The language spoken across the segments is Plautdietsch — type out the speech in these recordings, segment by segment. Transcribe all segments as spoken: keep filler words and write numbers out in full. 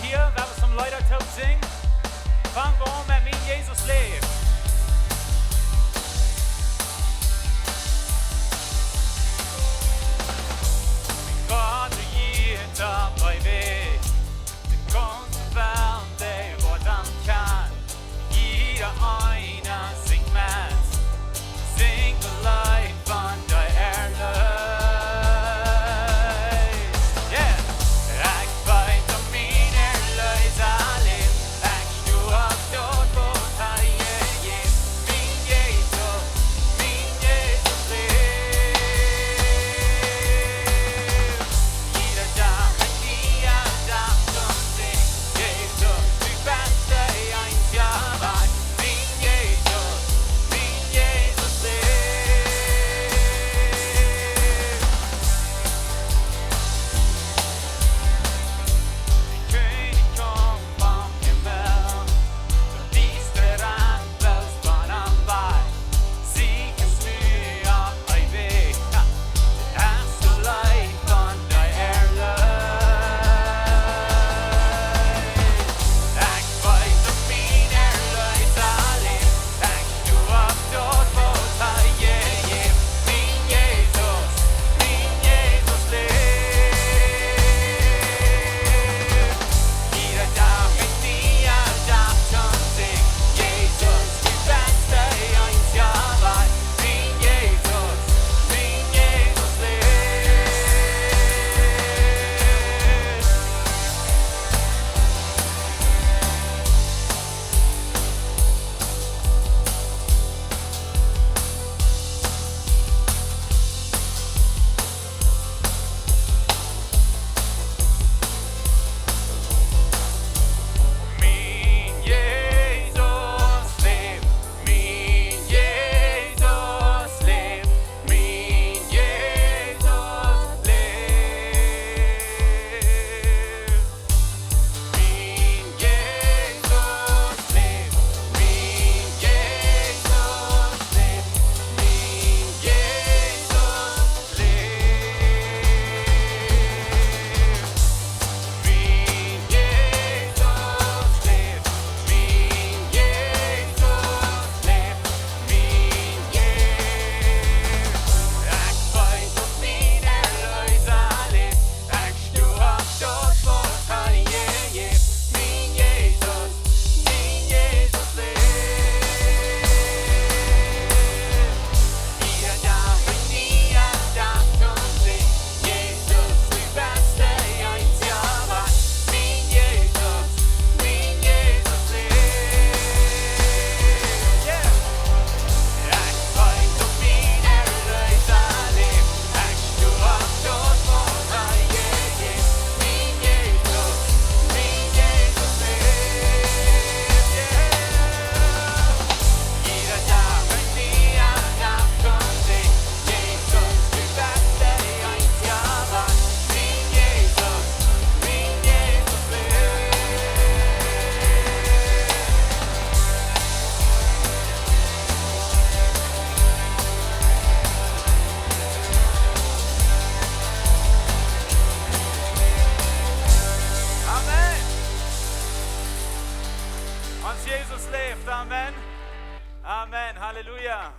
Hia, wie haben some Leeda to singen. Fangen wir an mit Mien Jesus läft. Gott regiert auf eewich. De gaunze Welt, dee woat am kjanen. Jieda eena sinjt met. Sinjt de Leet von de Erlös. Yeah. Ekj weet aun mien Erleesa läft. Ekj sto opp daut, waut hee jeft. Mien Jesus, mien Jesus läft. Jieda Dach, jieda Dach, dan sinj ekj: Jesus, du best de eensja Wajch. Mien Jesus, mien Jesus läft. De Kjennich kjemt vom Himmel, de Diestanis bloos von am wajch. Sieges nu opp eewich, es de Leet von de Erlös. Ekj weet aun mien Erleesa läft, ekj sto opp daut, waut hee jeft. Mien Jesus, mien Jesus läft. Jieda Dach, jieda Dach, dan sinj ekj: Jesus, du best de eensja Wajch. Mien Jesus, mien Jesus läft. Mien Jesus läft, mien Jesus läft, mien Jesus läft. Mien Jesus läft, mien Jesus läft, mien Jesus läft. Mien Jesus läft, mien Jesus läft, mien Jesus. Ekj weet aun mien Erleesa läft, ekj sto opp daut, waut hee jeft. Mien Jesus, mien Jesus läft. Jieda Dach, jieda Dach, dan sinj ekj: Jesus, du best de eensja Wajch. Mien Jesus, mien Jesus läft. Yeah. Ekj weet aun mien Erleesa läft, ekj sto opp daut, waut hee jeft. Mien Jesus, mien Jesus läft. Yeah. Jieda Dach, jieda Dach, dan sinj ekj: Jesus, du best de eensja Wajch. Mien Jesus, mien Jesus läft. Amen. Ons Jesus läft. Amen. Amen. Halleluja.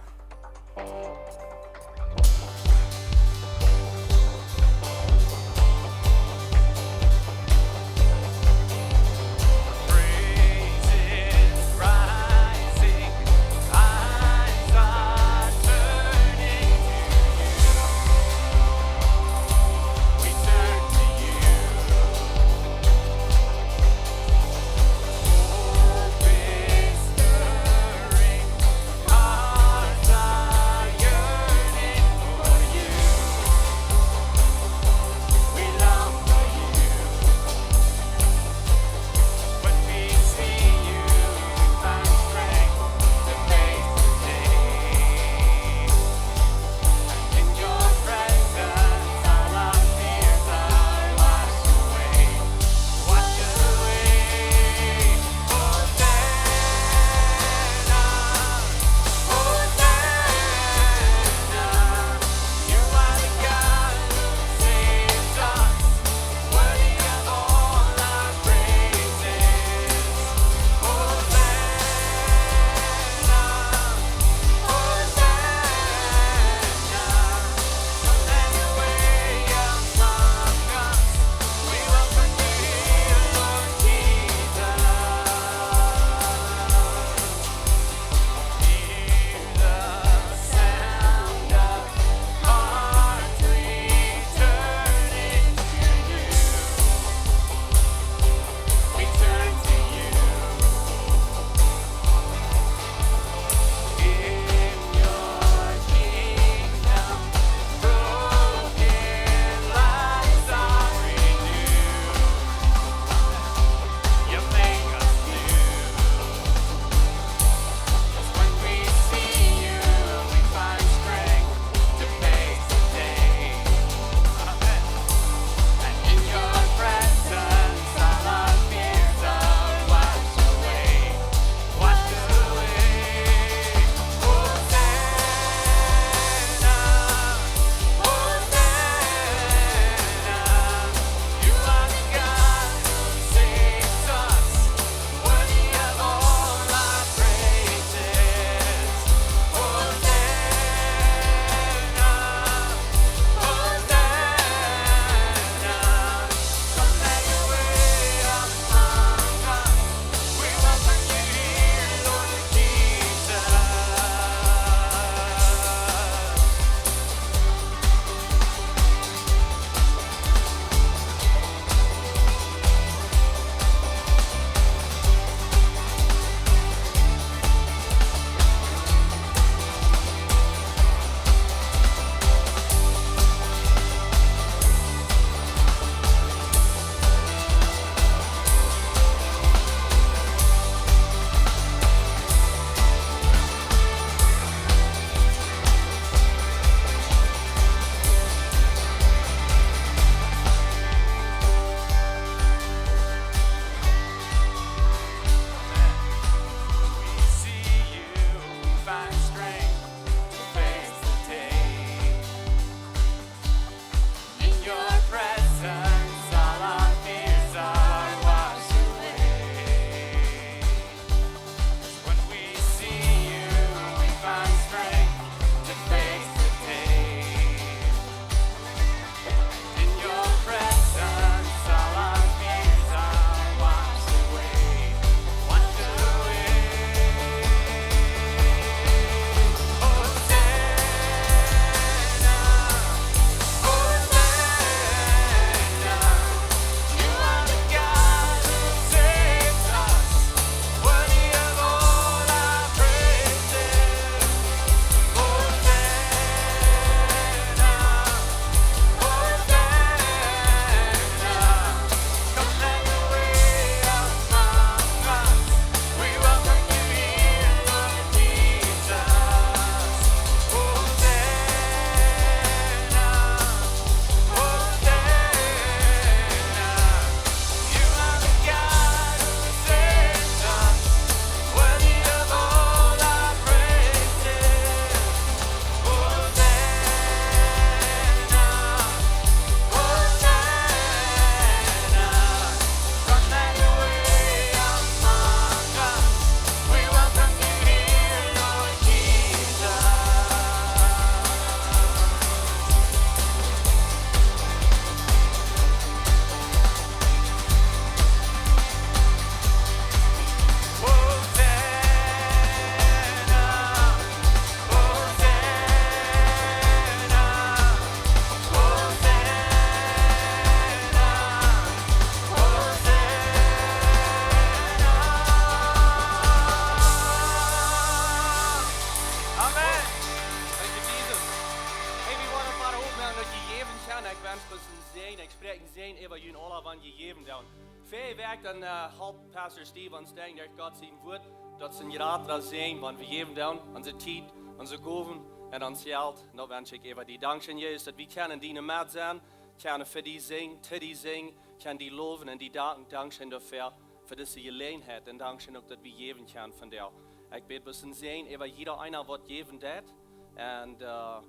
Hey, wan ekj dan, äh, halp Pastor Steve ons denkjen derch Gott sien Wort, daut es een jratra Säajen, wan wie jäwen doonen, onse Tiet, onse Gowen un ons Jelt. Un daut wensch ekj äwa die. Dankscheen, Jesus, daut wie kjennen en diene Medd sennen, kjennen fa die sinjen, to die sinjen, kjennen die lowen un die danken. Dankscheen doafäa, fa dise Jeläajenheit. Un dankscheen uk, daut wie jäwen kjennen vondoag. Ekj bäd bloos een Säajen äwa jieda eena, waut jäwen deit. Un, äh,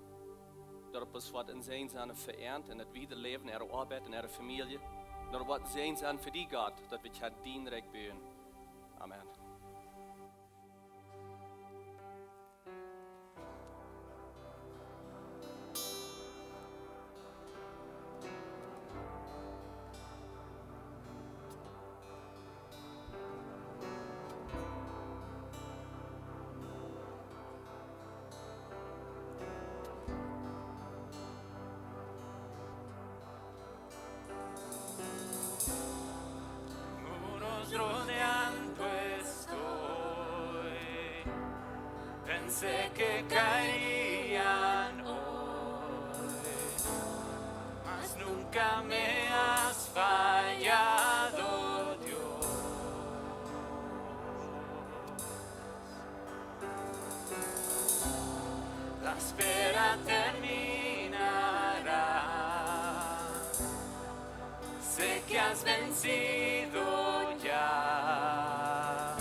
daut et bloos woat een Säajen sennen fa an un daut wiedre Läwen, äare Oabeit un äare Famielje. Daut et woat een Säajen sennen fa die, Gott, daut wie kjennen dien Rikj buen. Amen. Muros rodeando estoy. Pensé que caerían hoy, mas nunca me has fallado, Dios. La espera terminará. Sé que has vencido ya.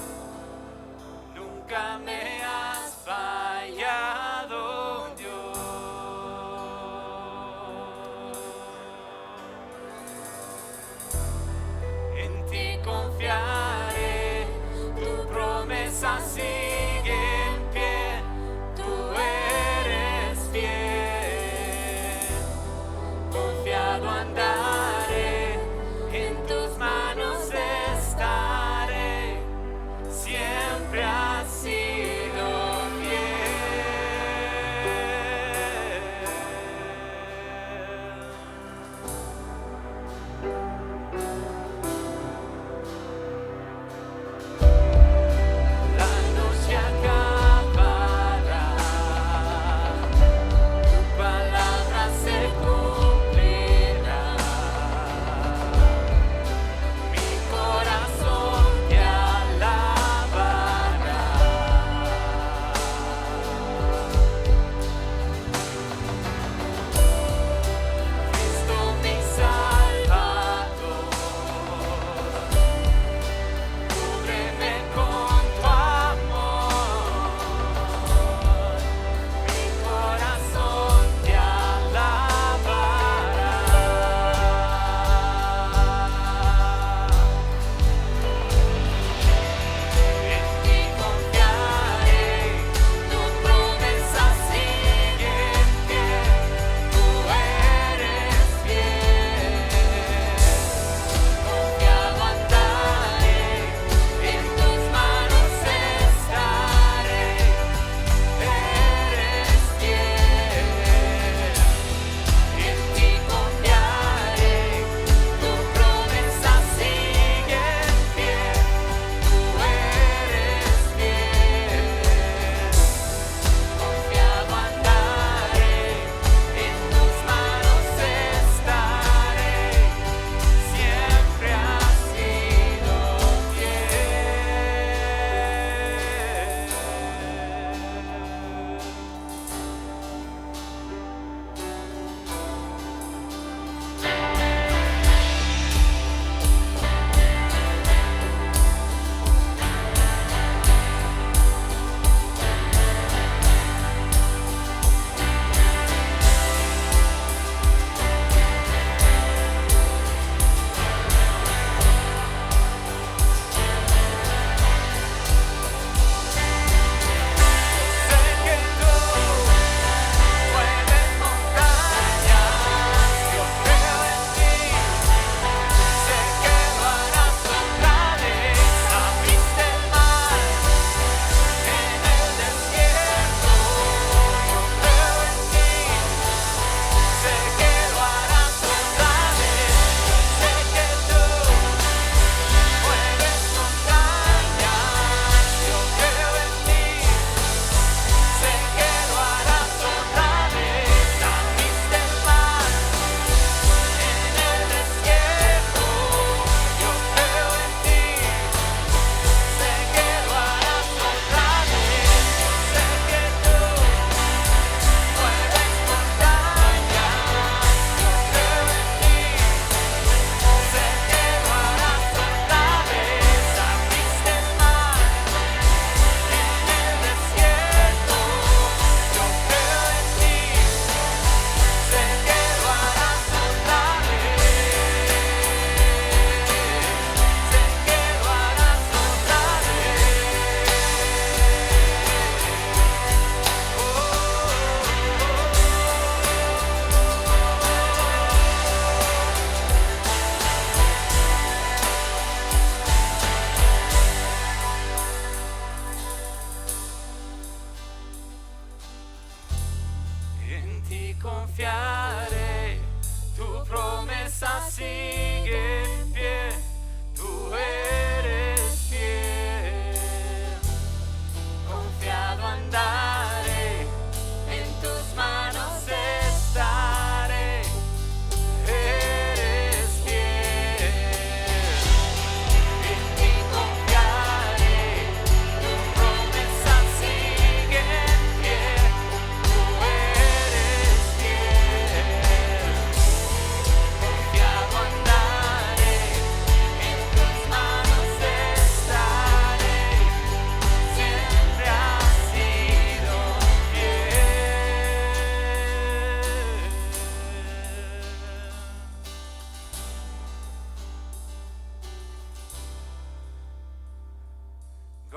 Nunca me has fallado, Dios. En ti confiaré, tu promesa sigue en pie, tú eres fiel. Confiado andaré, en tus manos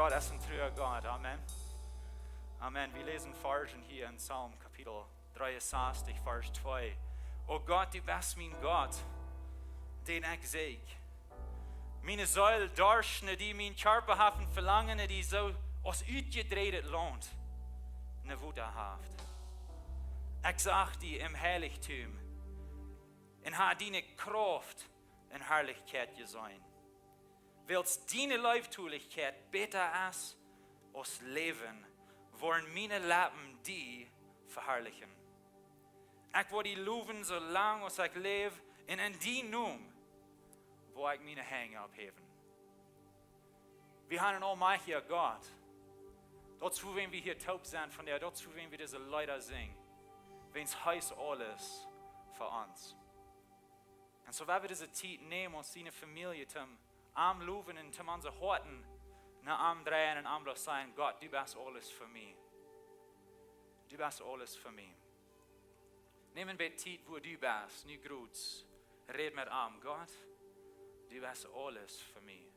Gott es een truer Gott. Amen. Amen. Wie läsen Varschen hia en Psalm Kapitel dreeunsastich, Varsch twee. O Gott, du best mien Gott, dän ekj sieekj. Miene Seel dorscht no die, mien Kjarpa haft een Velangen no die, soo aus utjedräwnet Launt no Wota haft. Ekj sach die em Heiljchtum un hab diene Krauft un Harlichkjeit jeseenen. Wiels diene Leeftoilichkjeit bäta es aus Läwen, woaren miene Leppen die veharlichen. Ekj woa die lowen soo lang aus ekj läw, un en dienen Nomen woa ekj miene Henj opphäwen. Wie haben een aulmajchtja Gott. Daut es wuarom wie hia toop sent vondoag, daut es wuarom wie dise Leeda sinjen. Wiels hee es aules fa ons. Un soo woa wie dise Tiet nämen, ons siene Famielje toom am lowen un toom onse Hoaten no am dreien un am bloos sajen: Gott, du best aules fa mie. Du best aules fa mie. Näm een bät Tiet, wua du best, nu groot. Räd met am: Gott, du best aules fa mie.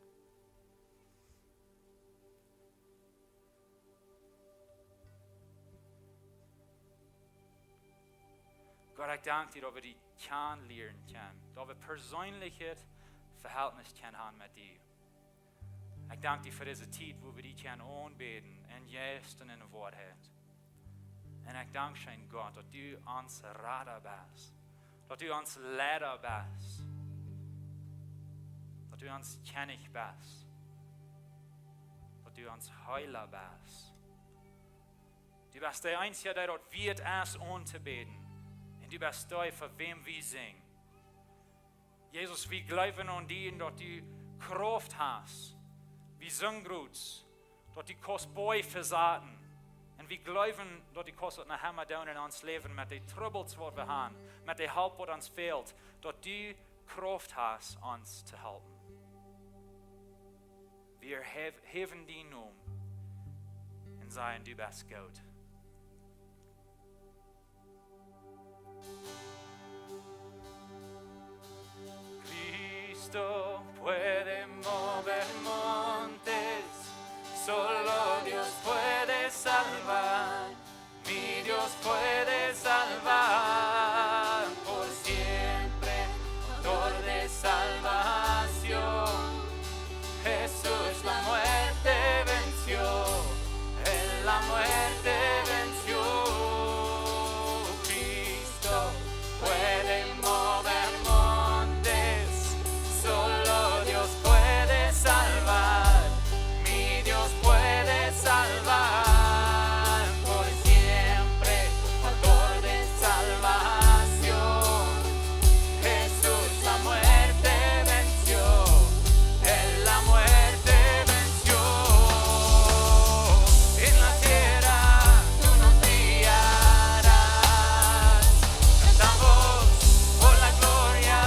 Gott, ekj dank die, daut wie die kjanen lieren kjennen, daut wie perseneljet Vehältnis kjennen haben met die. Ekj dank die fa dise Tiet, wua wie die kjennen aunbäden en Jeist un en Woarheit. Un ekj dank die, Gott, daut du ons Rada best, daut du ons Leida best, daut du ons Kjennich best, daut du ons Heela best. Du best de eensja, dee daut wieet es auntobäden. Un du best dee, fa wäm wie sinjen. Jesus, wie jleewen aun die un daut du Krauft hast. Wie sent groot, daut du kaust Boajch vesaten. Un wie jleewen, daut du kaust daut noch emma doonen en ons Läwen met de Trubbels, waut wie haben, met de Help, waut ons fält, daut du Krauft hast, ons to halpen. Wie erhäw-, häwen dienen Nomen un sajen: Du best goot. Cristo puede mover montes, solo Dios puede salvar. Mi Dios puede salvar por siempre, autor de salvación. Jesús la muerte venció, él la muerte venció. Cristo puede mover montes, solo Dios puede salvar. Mi Dios puede salvar por siempre, autor de salvación. Jesús la muerte venció, él la muerte venció. En la tierra tú no brillarás, cantamos por la gloria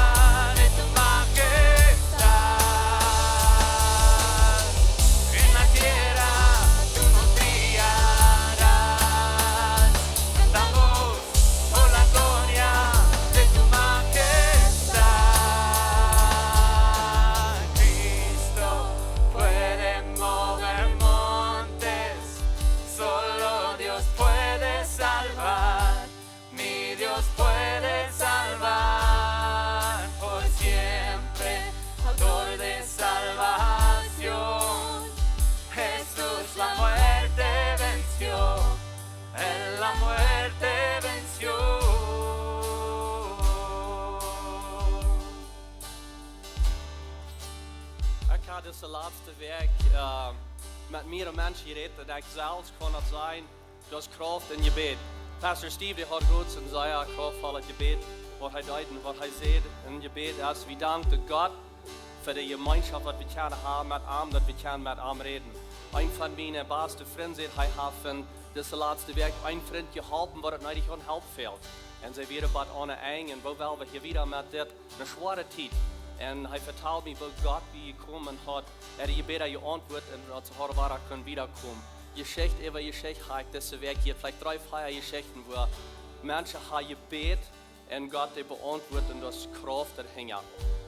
de tu majestad. En la tierra tú no brillarás, cantamos por la gloria de tu majestad. Cristo puede mover montes, solo Dios puede salvar. Mi Dios puede salvar por siempre, autor de salvación. Jesús la muerte venció, él la muerte venció. Ekj hab dise latste Wäakj, äh, met mea Menschen jerät, daut ekj selfst kaun daut sennen, daut Krauft em Jebäd. Pastor Steve, dee haud goot een sea krauftvollet Jebäd, waut hee deed un waut hee säd em Jebäd es: Wie danken Gott fa de Jemeenschoft, waut wie kjennen haben met am, daut wie kjennen met am räden. Een von miene baste Frind säd, hee haft en dise latste Wäakj een Frint jeholpen, waut daut needich aun Help fält. Un see wieren bie een Enj, un woo well wie hia wieda met dit, eene schwoare Tiet. Un hee vetald mie, woo Gott bie jekomen haud, hee haud Jebäda jeauntwuat un daut see hauden wada kunnen wiedakomen. Jeschicht äwa Jeschicht hab ekj dise Wäakj hia, veleicht dree, vea Jeschichten, wua Menschen haben jebät un Gott dee beauntwuat un daut es Krauft doahinja.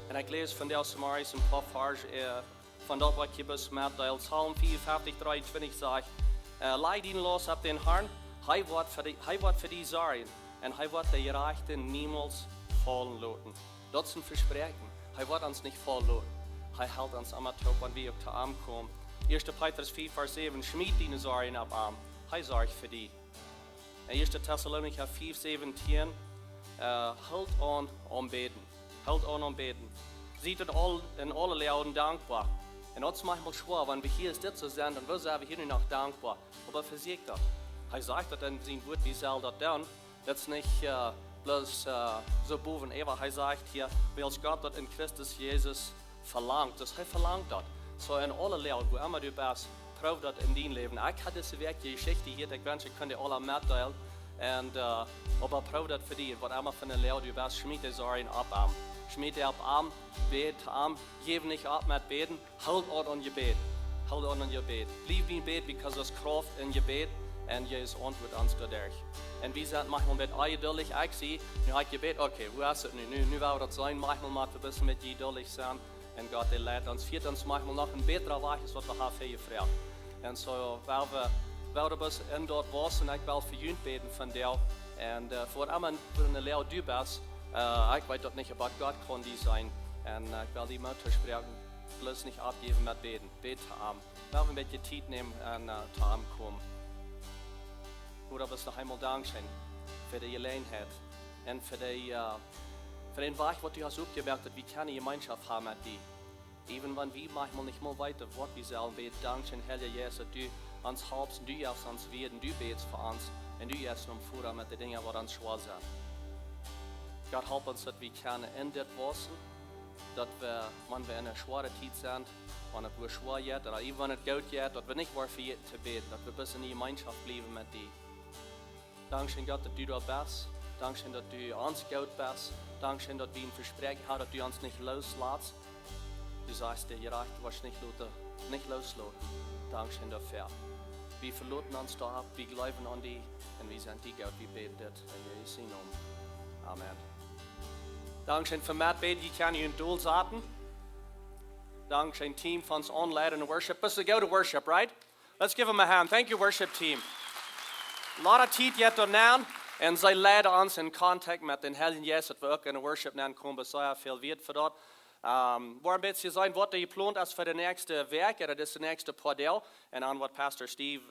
Un ekj läs vondoag zemorjes een poa Varsch, äh, von daut, waut hia bloos met deel. Psalm vierundfünfzig, dreiundzwanzig sajcht: "Laj dien Lost opp dän Harn, hee woat fa die, hee woat fa die sorjen, un hee woat de Jerajchte niemols faulen loten." Daut es een Vespräakjen. Hee woat ons nich faulen loten. Hee helt ons emma toop, wan wie uk to am komen. Ieeschte Petrus fiew, Varsch säwen: "Schmiet diene Sorjen opp am. Hee sorcht fa die." En Ieeschte Tessalonicha fiew säwentieen: "Hoolt aun aum bäden. Hoolt aun aum bäden. Siet en aul, en aule Loagen dankboa." Un daut es maunchmol schwoa, wan wie hia soo sent, dan woo sent wie hia nu noch dankboa? Oba vesäkjt daut. Hee sajcht daut en sien Wuat, wie sellen daut doonen. Daut es nich bloos soo bowen äwa. Hee sajcht hia: "Wiels Gott daut en Christus Jesus velangt." Daut hee velangt daut. Soo en aule Loagen, wua emma du best, proow daut en dien Läwen. Ekj hab dise Wäakj de Jeschicht hia, ekj wensch, ekj kunn dee aula metdeelen. Un oba proow daut fa die, waut emma fa eene Loag du best, schmiet de Sorjen opp am. Schmiet dee opp am, bäd to am, jäw nich opp met bäden, hoolt aun aum Jebäd. Hoolt aun aum Jebäd. Bliew bie Jebäd, because doa es Krauft em Jebäd, un Jesus auntwuat ons doaderch. Un wie sent maunchmol een bät onjeduldich, ekj sie, nu hab ekj jebät, okay, woo es et nu? Nu, nu woa wie daut seenen, maunchmol mott wie een bät mea jeduldich sennen. Un Gott, dee leit ons, fieet ons maunchmol noch een bätra Wajch aus waut wie haben väajefroacht. Un soo, woa wie, woa wie bloos en daut wausen, ekj well fa junt bäden vondoag. Un fa waut emma fa eene Loag du best, ekj weet daut nich, oba Gott kaun die seenen. Un ekj well die Moot toospräakjen, bloos nich oppjäwen met bäden. Bäd to am. Woa wie een bät Tiet nämen un to am komen. Voda, bloos noch eemol dankscheen fa de Jeläajenheit un fa de, fa dän Wajch, waut du hast oppjemoakt, daut wie kjennen Jemeenschoft haben met die. Even wan wie maunchmol nich mol weeten, waut wie sellen bäden. Dankscheen, Heilja Jeist, daut du ons halpst, du jefst ons Wieed, du bätst fa ons un du jefst ons Voda met de Dinja, waut ons schwoa sent. Gott, halp ons, daut wie kjennen en dit wausen, daut wie, wan wie en eene schwoare Tiet sent, wan et wua schwoa jeit, ooda even wan et goot jeit, daut wie nich woaren vejäten to bäden, daut wie bloos en de Jemeenschoft bliewen met die. Dankscheen, Gott, daut du doa best. Dankscheen, daut du ons Gott best. Dankscheen, daut wie een Vespräakjen haben, daut du ons nich looslatst. Du sajchst, de Jerajchte woascht nich loten, nich loosloten. Dankscheen doafäa. Wie veloten ons doaropp, wie jleewen aun die un wie sent die Gott, wie bäden dit en Jesus sienen Nomen. Amen. Dankscheen fa metbäden, jie kjennen junt dolsaten. Dankscheen, Team, fa ons aunleiden en worship. Dit es een gooda worship, right? Let's give them a hand. Thank you, worship team. A lot of Tiet jeit doa nenn, un see leiden ons en contact met dän Heiljen Jeist, daut wie uk en worship nenn komen, sea väl wieet fa daut. Woaren een bät seenen, waut doa jeplont es fa de näakjste Wäakj, ooda dise näakjste poa Doag, un dan woat Pastor Steve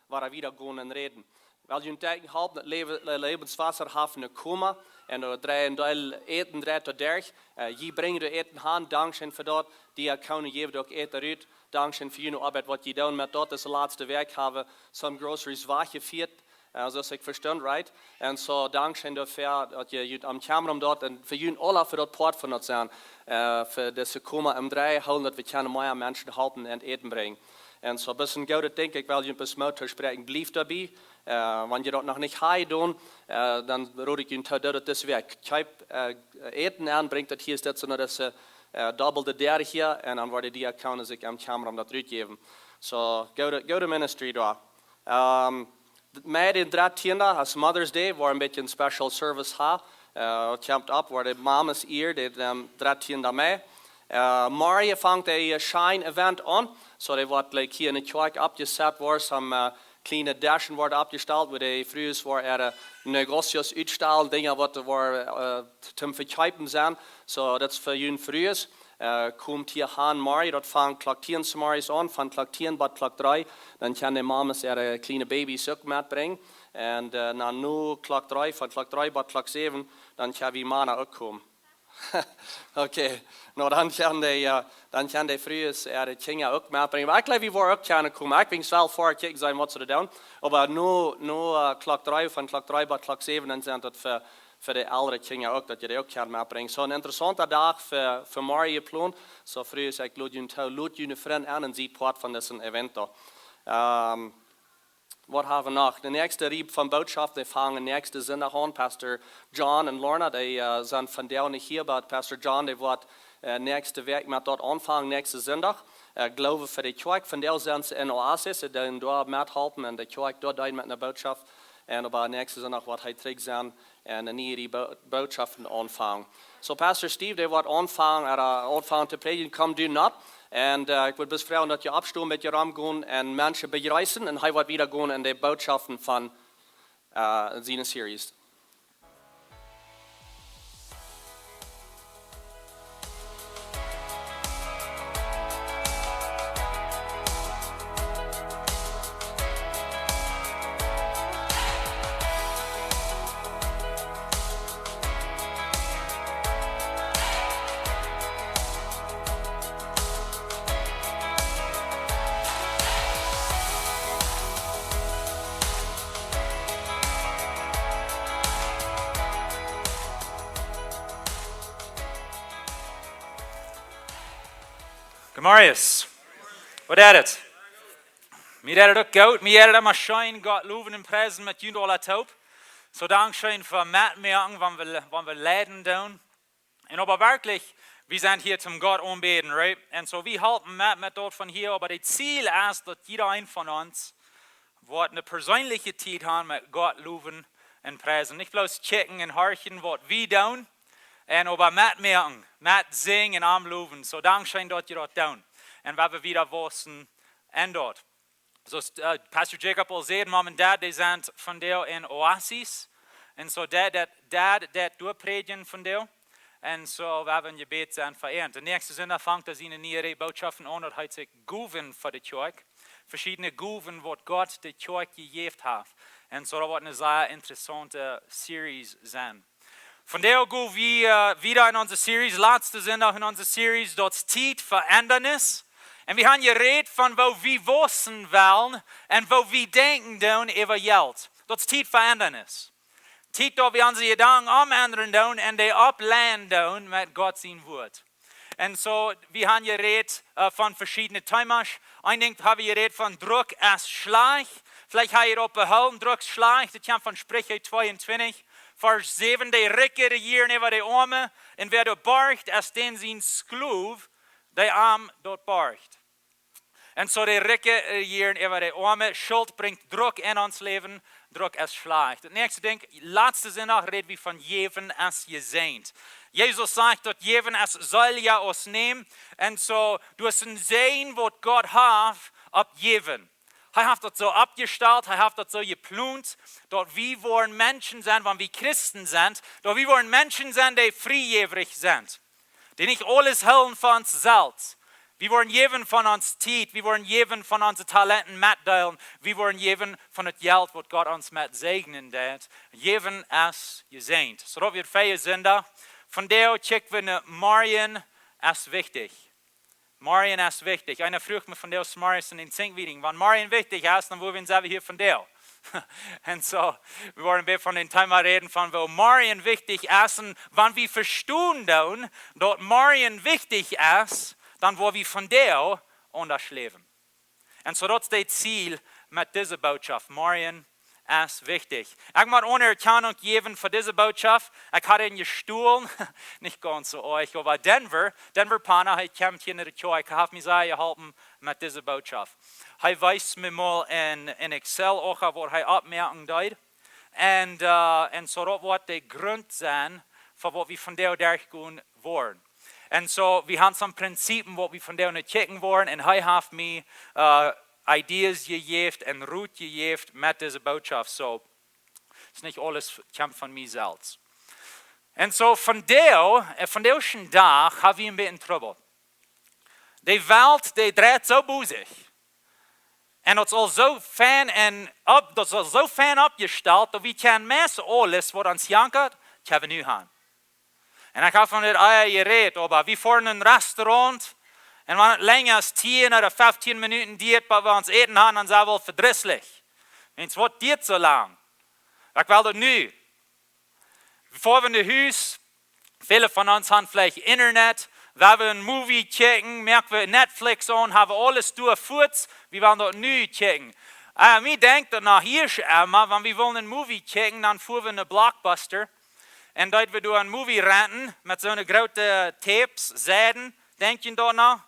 woaren wieda gonen un räden. Well junt denkjen halpen, daut Läwe-, äh, Läwenswota haft een Koma, un doa dreit een Deel Äten dreit doa derch. Äh, jie brinjen doa Äten han, dankscheen fa daut. Diakonen jäwen uk Äten rut. Dankscheen fa june Oabeit, waut jie doonen met daut. Dise latste Wäakj haben some groceries wajchjefieet, äh, soo aus ekj vestunt, right? Un soo, dankscheen doafäa, daut jie junt omkjemren om daut. Un fa junt aula fa daut Poat von daut sennen, äh, fa dise Koma om dree hoolen, daut wie kjennen mea Menschen halpen un Äten brinjen. Un soo, best een goodet Dinkj, ekj well junt bloos Moot toospräakjen, bliew doabie. Äh, wan jie daut noch nich haben doonen, äh, dan rod ekj junt too, doot daut dise Wäakj. Kjeep, äh, Äten aun, brinjt daut hia, es daut soo, daut es, äh, äh, dobbel de Däa hia, un dan woaren de Diakonen sikj omkjemren om daut rut jäwen. Soo, goode, goode ministry doa. Ähm, Mei dän dartieenden es Mother's Day, woa wie een bät een special service haben. Äh, daut kjemt opp, woa de Mamas ieren, dän, ähm, dartieenden Mei. Äh, morjen fangt een, äh, Shine Event aun. Soo, dee woat, like, hia en de Kjoakj oppjesat, woa some, äh, kjliene Deschen woaren oppjestalt, wua de Frues woaren äare Negocios utstalen, Dinja waut doa woaren, äh, t-, toom vekjeepen sennen. Soo, daut es fa june Frues. Äh, komt hia han morjen, daut fangt Klock tieen zemorjes aun, von Klock tieen bat Klock dree. Dan kjennen de Mamas äare kjliene Babys uk metbrinjen. Un, äh, dan no Klock dree, von Klock dree bat Klock säwen, dan kjenn wie Mana uk komen. Okay, no, dan kjennen de, äh, dan kjennen de Frues äare Kjinja uk metbrinjen. Oba ekj jleew, wie woaren uk kjennen komen. Ekj weet nich, well foa kjikjen sennen, waut see doa doonen. Oba no, no, äh, Klock dree, von Klock dree bat Klock säwen, dan sent daut fa, fa de elre Kjinja uk, daut jie dee uk kjennen metbrinjen. Soo een interessaunta Dach fa, fa morjen jeplont. Soo, Frues, ekj lod junt too, lod june Frind aun un sie Poat von disen Event doa. Ähm, Waut haben wie noch? De näakjste Rieej von Botschaften, dee fangen näakjsten Sindach aun. Pastor John un Lorna, dee, äh, sent vondoag nich hia, oba Pastor John, dee woat, äh, näakjste Wäakj met daut aunfangen, näakjsten Sindach. Äh, Gloowen fa de Kjoakj, vondoag sent see en Oasis, see doonen doa methalpen un de Kjoakj doa deenen met eene Botschaft. Un oba näakjsten Sindach woat hee trigj sennen un eene niee Rieej Bo-, Botschaften aunfangen. Soo, Pastor Steve, dee woat aunfangen, äh, aunfangen to prädjen, Come Do Not. Un äh, ekj wudd bloos froagen daut jie oppstonen, met jie romgonen un Menschen bejreessen un hee woat wieda gonen en de Bootschoften von äh, siene Series. Gemarius, woo jeit et? Mie jeit et uk goot. Mie jeit et emma scheen, Gott lowen un priesen met junt aula toop. Soo, dankscheen fa metmoaken, wan wie, wan wie leiden doonen. Un oba werkjlich, wie sent hia toom Gott aunbäden, right? Un soo, wie halpen met, met daut von hia, oba daut Ziel es, daut jieda eena von ons woat eene perseenelje Tiet haben met Gott lowen un priesen. Nich bloos checken un horchen, waut wie doonen, un oba metmoaken, met sinjen un am lowen. Soo, dankscheen daut jie daut doonen. Un wie woaren wieda wausen en daut. Soo aus äh, Pastor Jacob aul säd, Mom un Dad, dee sent vondoag en Oasis. Un soo, Dad, Dad, Dad, Dad, doa prädjen vondoag. Un soo, wie haben jebät sent fa an. De näakjste Sindach fangt dan eene niee Rieej Bootschoften aun, daut heet sikj Gowen fa de Kjoakj. Veschiedne Gowen, waut Gott de Kjoakj jejäft haft. Un soo, daut woat eene sea interessaunte Series sennen. Vondoag go wie äh, wieda en onse Series, latste Sindach en onse Series, daut es Tiet fa Endanis. Un wie haben jerät von woo wie wausen wellen un woo wie denkjen doonen äwa Jelt. Daut es Tiet fa Endanis. Tiet, daut wie onse Jedanken omendren doonen un dee oppleien doonen met Gott sien Wuat. Un soo, wie haben jerät äh, von veschiedne Themas. Een Dinkj haben wie jerät von Druck es schlajcht. Veleicht hab jie daut behoolen, Druck es schlajcht. Daut kjemt von Spricha tweeuntwintich, Varsch säwen: De Rikje rejieren äwa de Oame, un wäa doa borcht, es dän sien Sklow, dee am daut borcht. Un soo de Rikje rejieren äwa de Oame, Schult brinjt Druck en ons Läwen, Druck es schlajcht. Daut näakjste Dinkj, latste Sindach räd wie von Jäwen es jesäajent. Jesus sajcht, daut Jäwen es seeliga aus nämen. Un soo, daut es een Säajen, waut Gott haft opp Jäwen. Hee haft daut soo oppjestalt, hee haft daut soo jeplont, daut wie woaren Menschen sennen, wan wie Christen sent, daut wie woaren Menschen sennen, dee friejäwrich sent. Dee nich aules hoolen fa ons selfst. Wie woaren jäwen von onse Tiet, wie woaren jäwen von onse Talenten metdeelen, wie woaren jäwen von daut Jelt, waut Gott ons met säajnen deed. Jäwen es jesäajent. Soo daut wia väaje Sindach. Vondoag kjikj wie no: Morjen es wichtich. Morjen es wichtich. Eena fruach mie vondoag zemorjes en dän Zinkmeeting, wan Morjen wichtich es, dan wudd wie sennen hia vondoag. Un soo, wie woaren een bät von daut Thema räden von woo Morjen wichtich es. Un wan wie vestonen doonen, daut Morjen wichtich es, dan woa wie vondoag aundasch läwen. Un soo, daut es daut Ziel met dise Bootschoft. Morjen es wichtich. Ekj mott Aunerkjanunk jäwen fa dise Bootschoft. Ekj haud een jestolen, nich gaunz soo oajch, oba Denver, Denver Pana, hee kjemt hia no de Kjoakj, haft mie sea jeholpen met dise Bootschoft. Hee wees mie mol en, en Excel uk, waut hee oppmoaken deed. Un äh, un soo daut woat de Grunt sennen fa waut wie vondoag derchgonen woaren. Un soo, wie haben some Prinzipien, waut wie vondoag no kjikjen woaren. Un hee haft mie äh, Ideas jejäft un Rot jejäft met dise Bootschoft. Soo, es nich aules kjemt von mie selfst. Un soo, vondoag, äh, vondoagschen Dach haben wie een bät Trubbel. De Welt, dee dreit soo bosich. Un daut es aul soo fein un opp, daut es aul soo fein oppjestalt, daut wie kjennen meist aules, waut ons jankat, kjennen wie nu haben. Un ekj hab von dit ea jerät, oba wie foaren en een Restaurant, un wan et lenja aus tieen ooda feftieen Minuten diat, bat wie ons Äten haben, dan sent wie aul vedrisslich. Mensch, waut diat soo lang? Ekj well daut nu. Wan wie no Hus, väle von ons haben veleicht Internet, wan wie een Movie kjikjen, moak wie Netflix aun, haben aules doa fuaz, wie wellen daut nu kjikjen. Äh, mie denkjt daut noch hia emma, wan wie wullen een Movie kjikjen, dan foaren wie no Blockbuster. Un daut wie doa een Movie renten met soone groote Tapes, Säden, denkjt jie daut noch?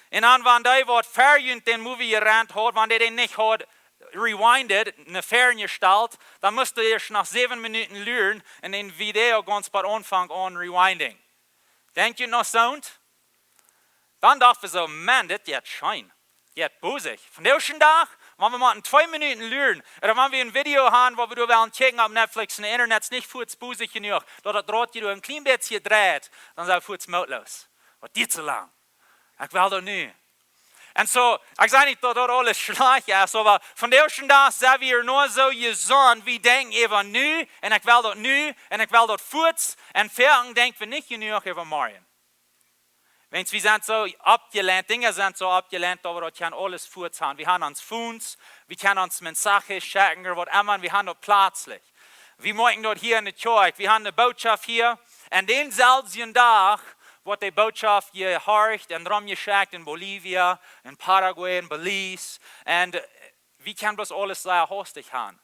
Un dan, wan dee waut ver junt dän Movie jerent haud, wan dee dän nich haud rewinded, no ver jestalt, dan must dee ieescht noch säwen Minuten luren un dän Video gaunz bie Aunfank aun rewinding. Denkjt jie noch soont? Dan docht wie soo: "Maun, dit jeit scheen. Jeit bosich." Von dän ieeschten Dach, wan wie mau twee Minuten luren, ooda wan wie een Video haben, waut wie doa wellen checken opp Netflix un Internet, es nich fuaz bosich jenuach, daut daut Rad je doa een kjlien bät dreit, dan sent wie fuaz mootloos. Waut diet soo lang? Ekj well daut nu. Un soo, ekj saj nich, daut daut aules schlajcht es, oba von dän ieeschten Dach sent wie hia noch soo jesont, wie denkjen äwa nu, un ekj well daut nu, un ekj well daut fuaz, un veleicht denkj wie nich jenuach äwa morjen. Wiels wie sent soo aufjelent, Dinja sent soo aufjelent, daut wie daut kjennen aules fuaz haben. Wie haben ons Phones, wie kjennen ons Mensajes checken, ooda waut emma, wie haben daut plötzlich. Wie moakjen daut hia enne Kjoakj, wie haben eene Botschaft hia. Un dänselwjen Dach woat dee Botschaft jehorcht un romjeschekjt en Bolivien, en Paraguay, en Belize. Un, äh, wie kjennen bloos aules sea haustich haben.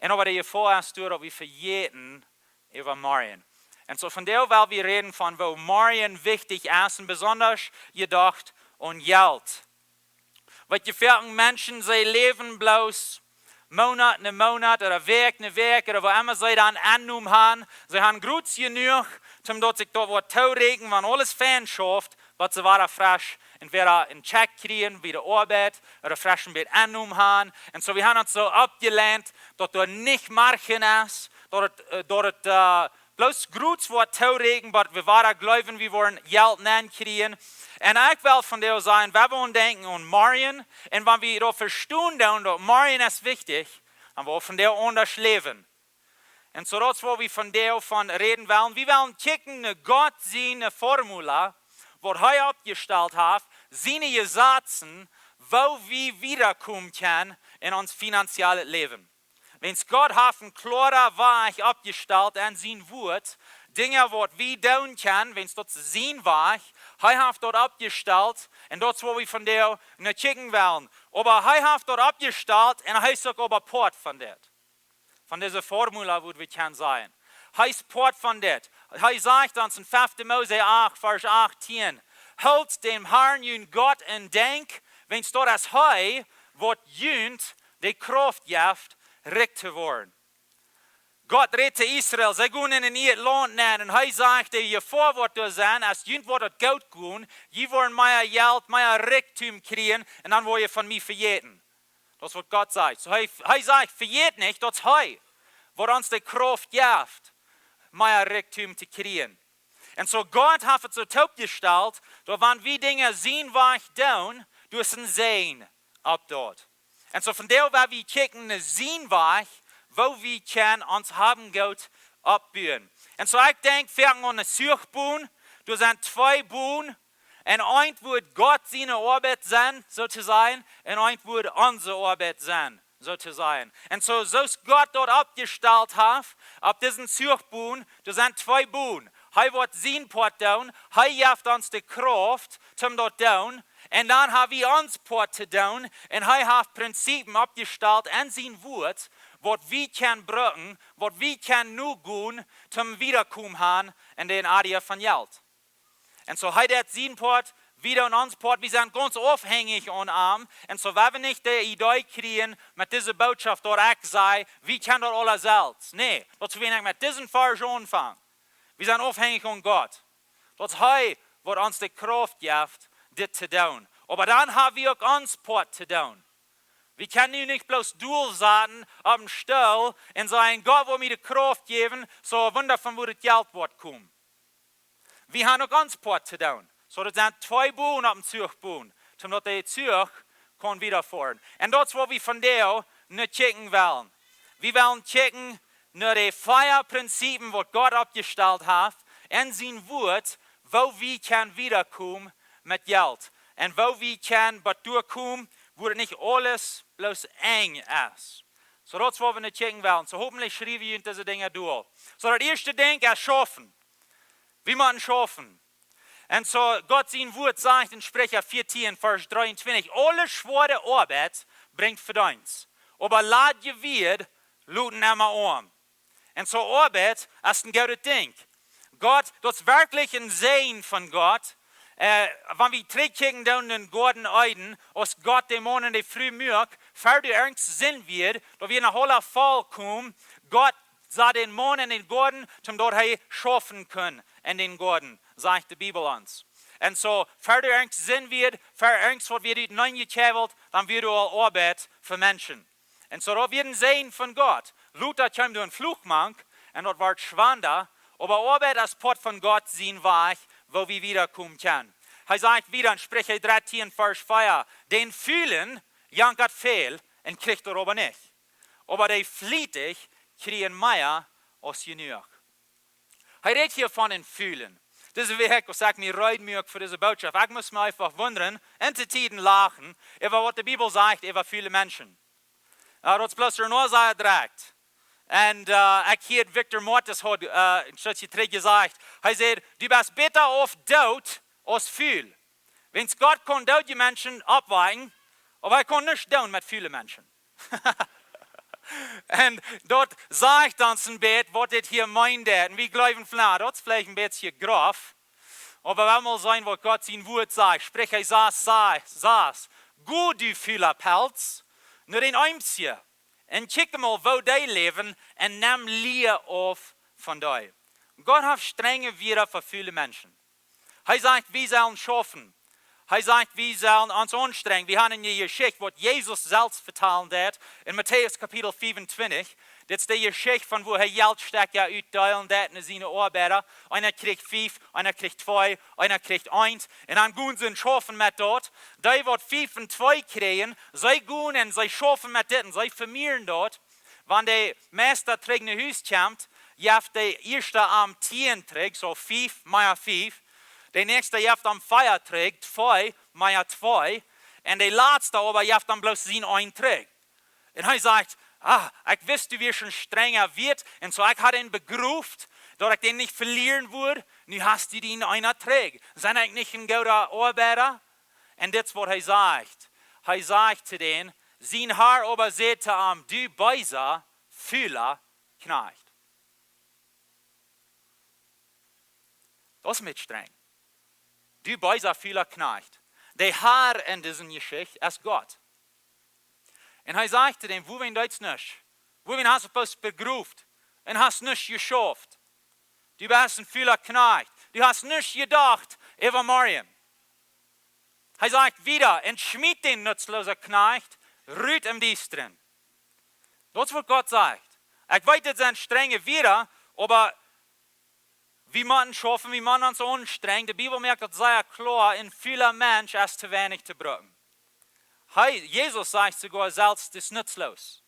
Un äwa de Jefoa es doa, daut wie vejäten äwa morjen. Un soo von doa well wie räden von woo morjen wichtich es un besonda jedocht aun Jelt. Waut je väl Menschen, see läwen bloos Moonat no Moonat ooda Wäakj no Wäakj ooda woo emma see dan aunnomen haben. See haben groots jenuach, om daut sikj daut waut to räakjnen, wan aules fein schauft, waut see wada fresch entwäda een Check kjrieen, wada Oabeit, ooda fresch een bät aunnomen haben. Un soo, wie haben ons soo aufjelent, daut doa nich Marjen es, daut et, äh, daut et, äh, bloos groots woat to räakjnen, oba wie wada jleewen, wie woaren Jelt nenkjrieen. Un ekj well von doa sajen, wan wie aun denkjen aun morjen, un wan wie daut vestonen doonen, daut morjen es wichtich, dan woa wie von doa aundasch läwen. Un soo daut es waut wie von doa von räden wellen. Wie wellen checken no Gott siene Formula, waut hee oppjestalt haft, siene Jesazen, woo wie wieda komen kjennen en ons finanziellet Läwen. Wiels Gott haft een kloaren Wajch oppjestalt en sien Wuat, Dinja waut wie doonen kjennen, wiels daut es sien Wajch, hee haft daut oppjestalt, un daut es waut wie von doa no checken wellen. Oba hee haft daut oppjestalt un hee es uk oba Poat von dit. Von dise Formula, waut wie kjennen sajen. Hee es Poat von dit. Hee sajcht ons en fefte Mose acht, Varsch achtieen: "Hoolt dän Harn, jun Gott, en Denkj, wiels daut es hee, waut junt de Krauft jeft, rikj to woaren." Gott rät to Israel, see gonen en een Launt nenn, un hee sajcht, de Jefoa woat doa sennen, aus junt woat et goot gonen, jie woaren mea Jelt, mea Rikjdom kjrieen, un dan woa jie von mie vejäten. Daut es waut Gott sajcht. Soo hee, hee sajcht, vejät nich, daut es hee, waut ons de Krauft jeft, mea Rikjdom to kjrieen. Un soo Gott haft et soo toopjestalt, daut wan wie Dinja sien Wajch doonen, doa es een Säajen opp daut. Un soo von doa woa wie checken no sien Wajch, woo wie kjennen ons Haben Goot oppbuen. Un soo ekj denkj, wie haben eene Zuchbon, doa sent twee Bonen, un eent woat Gott siene Oabeit sennen, soo to sajen, un eent woat onse Oabeit sennen, soo to sajen. Un soo, soo aus Gott daut oppjestalt haft, opp dise Zuchbon, doa sent twee Bonen. Hee woat sien Poat doonen, hee jeft ons de Krauft, om daut to doonen, un dan ha wie ons Poat to doonen, un hee haft Prinzipien oppjestalt en sien Wuat, waut wie kjennen brucken, waut wie kjennen nogonen, om wieda komen haben en dän Area von Jelt. Un soo hee deit sien Poat, wie doonen ons Poat, wie sent gaunz aufhenjich aun am. Un soo wan wie nich de Idee kjrieen met dise Botschaft, daut ekj saj, wie kjennen daut aula selfst. Nä, daut wie nich met disen Varsch aunfangen. Wie sent aufhenjich aun Gott. Daut es hee, waut ons de Krauft jeft, dit to doonen. Oba dan ha wie uk ons Poat to doonen. Wie kjennen nu nich bloos dol sitten opp een Stool un sajen, Gott woat mie de Krauft jäwen, soo wunda von wua daut Jelt woat komen. Wie haben uk ons Poat to doonen. Soo, daut sent twee Bonen opp een Zuchbon, om daut de Zuch kaun wieda foaren. Un daut es waut wie von doa no checken wellen. Wie wellen checken no de vea Prinzipien, waut Gott oppjestalt haft en sien Wuat, woo wie kjennen wieda komen met Jelt. Un woo wie kjennen bat doa komen, wua et nich aules bloos enj es. Soo, daut es waut wie no checken wellen. Soo, hopentlich schriew jie junt dise Dinja doa. Soo, daut ieeschte Dinkj es schaufen. Wie motten schaufen. Un soo, Gott sien Wuat sajcht en Spricha vieetieen, Varsch dreeuntwintich: "Aule schwoare Oabeit brinjt Vedeenst, oba ladje Wieed loten emma oam." Un soo Oabeit es een goodet Dinkj. Gott, daut es werkjlich een Säajen von Gott. Äh, wan wie trigjkjikjen doonen en Goaden Eden, aus Gott dän Maun un de Fru muak, ver doa irjent Sind wia, daut wia noch aula vollkomen. Gott sat dän Maun en dän Goaden, om daut hee schaufen kunn en dän Goaden, sajcht de Bibel ons. Un soo, ver doa irjent Senn wia, ver irjent waut wia, dee Nein jekjäwelt, dan wia doa aul Oabeit fa Menschen. Un soo, daut wia een Säajen von Gott. Lota kjeem doa een Fluch mank, un daut wort schwanda, oba Oabeit es Poat von Gott sien Wajch, woo wie wieda komen kjennen. Hee sajcht wieda en Spricha dartieen, Varsch vea: "Dän Fulen jankat väl un kjricht doaräwa nich. Oba dee Flietje kjrieen mea aus jenuach." Hee rät hia von een Fulen. Dise Wäakj, aus ekj mie reed muak fa dise Botschaft, ekj must mie eefach wundren un to Tieden lachen äwa waut de Bibel sajcht äwa fule Menschen. Äh, daut es bloos doa noch sea direkt. Un, äh, ekj hieed Victor Mortis haud, äh, een Stootje trigj jesajcht. Hee säd: "Du best bäta auf doot aus ful." Wiels Gott kaun doodje Menschen oppwakjen, oba hee kaun nuscht doonen met fule Menschen. Un daut sajcht dan een bät, waut dit hia meent. Un wie jleewen, na, daut es veleicht een bät groff, oba wie motten seenen, waut Gott sien Wort sajcht. Spricha sas, sas, sas: "Go, du fula Pelz, no dän Eemskje, un kjikj mol, woo dee läwen, un nem Lia auf von dee." Gott haft strenje Wieed fa fule Menschen. Hee sajcht, wie sellen schaufen. Hee sajcht, wie sellen ons aunstrenjen. Wie haben eene Jeschicht, waut Jesus selfst vetalen deed en Matäus Kapitel fiefuntwintich. Dit es de Jeschicht von woo hee Jeltstekja utdeelen deed no siene Oabeida. Eena kjrieech fief, eena kjrieech twee, eena kjrieech eent. Un dan gonen see schaufen met daut. Dee, waut fief un twee kjrieen, see gonen un see schaufen met dit un see vemieren daut. Wan de Meista trigj no Hus kjemt, jeft de ieeschta am tieen trigj, soo fief mea fief. De näakjsta jeft am vea trigj, twee mea twee. Un de latsta oba jeft am bloos sien een trigj. Un hee sajcht: "Ah, ekj wist, du wieescht een strenja Wieet, un soo ekj haud am begroft, daut ekj dän nich velieren wudd. Nu hast du dän eena trigj. Sie ekj nich een gooda Oabeida?" Un dit es waut hee sajcht. Hee sajcht to dän, sien Har oba säd to am: "Du beesa, fula Kjnajcht." Daut es met strenj. "Du beesa, fula Kjnajcht." De Har en dise Jeschicht es Gott. Un hee sajcht to dän: "Wuarom deetst nuscht? Wuarom hast du bloos begroft un hast nuscht jeschauft? Du best een fula Kjnajcht. Du hast nuscht jedocht äwa morjen." Hee sajcht wieda: "Un schmiet dän nutzloosen Kjnajcht rut em Diestren." Daut es waut Gott sajcht. Ekj weet, dit sent strenje Wieed, oba wie motten schaufen, wie motten ons aunstrenjen. De Bibel moakt daut sea kloa: "Een fula Mensch es to weinich to brucken." Hee, Jesus sajcht soogoa selfst, daut es nutzloos.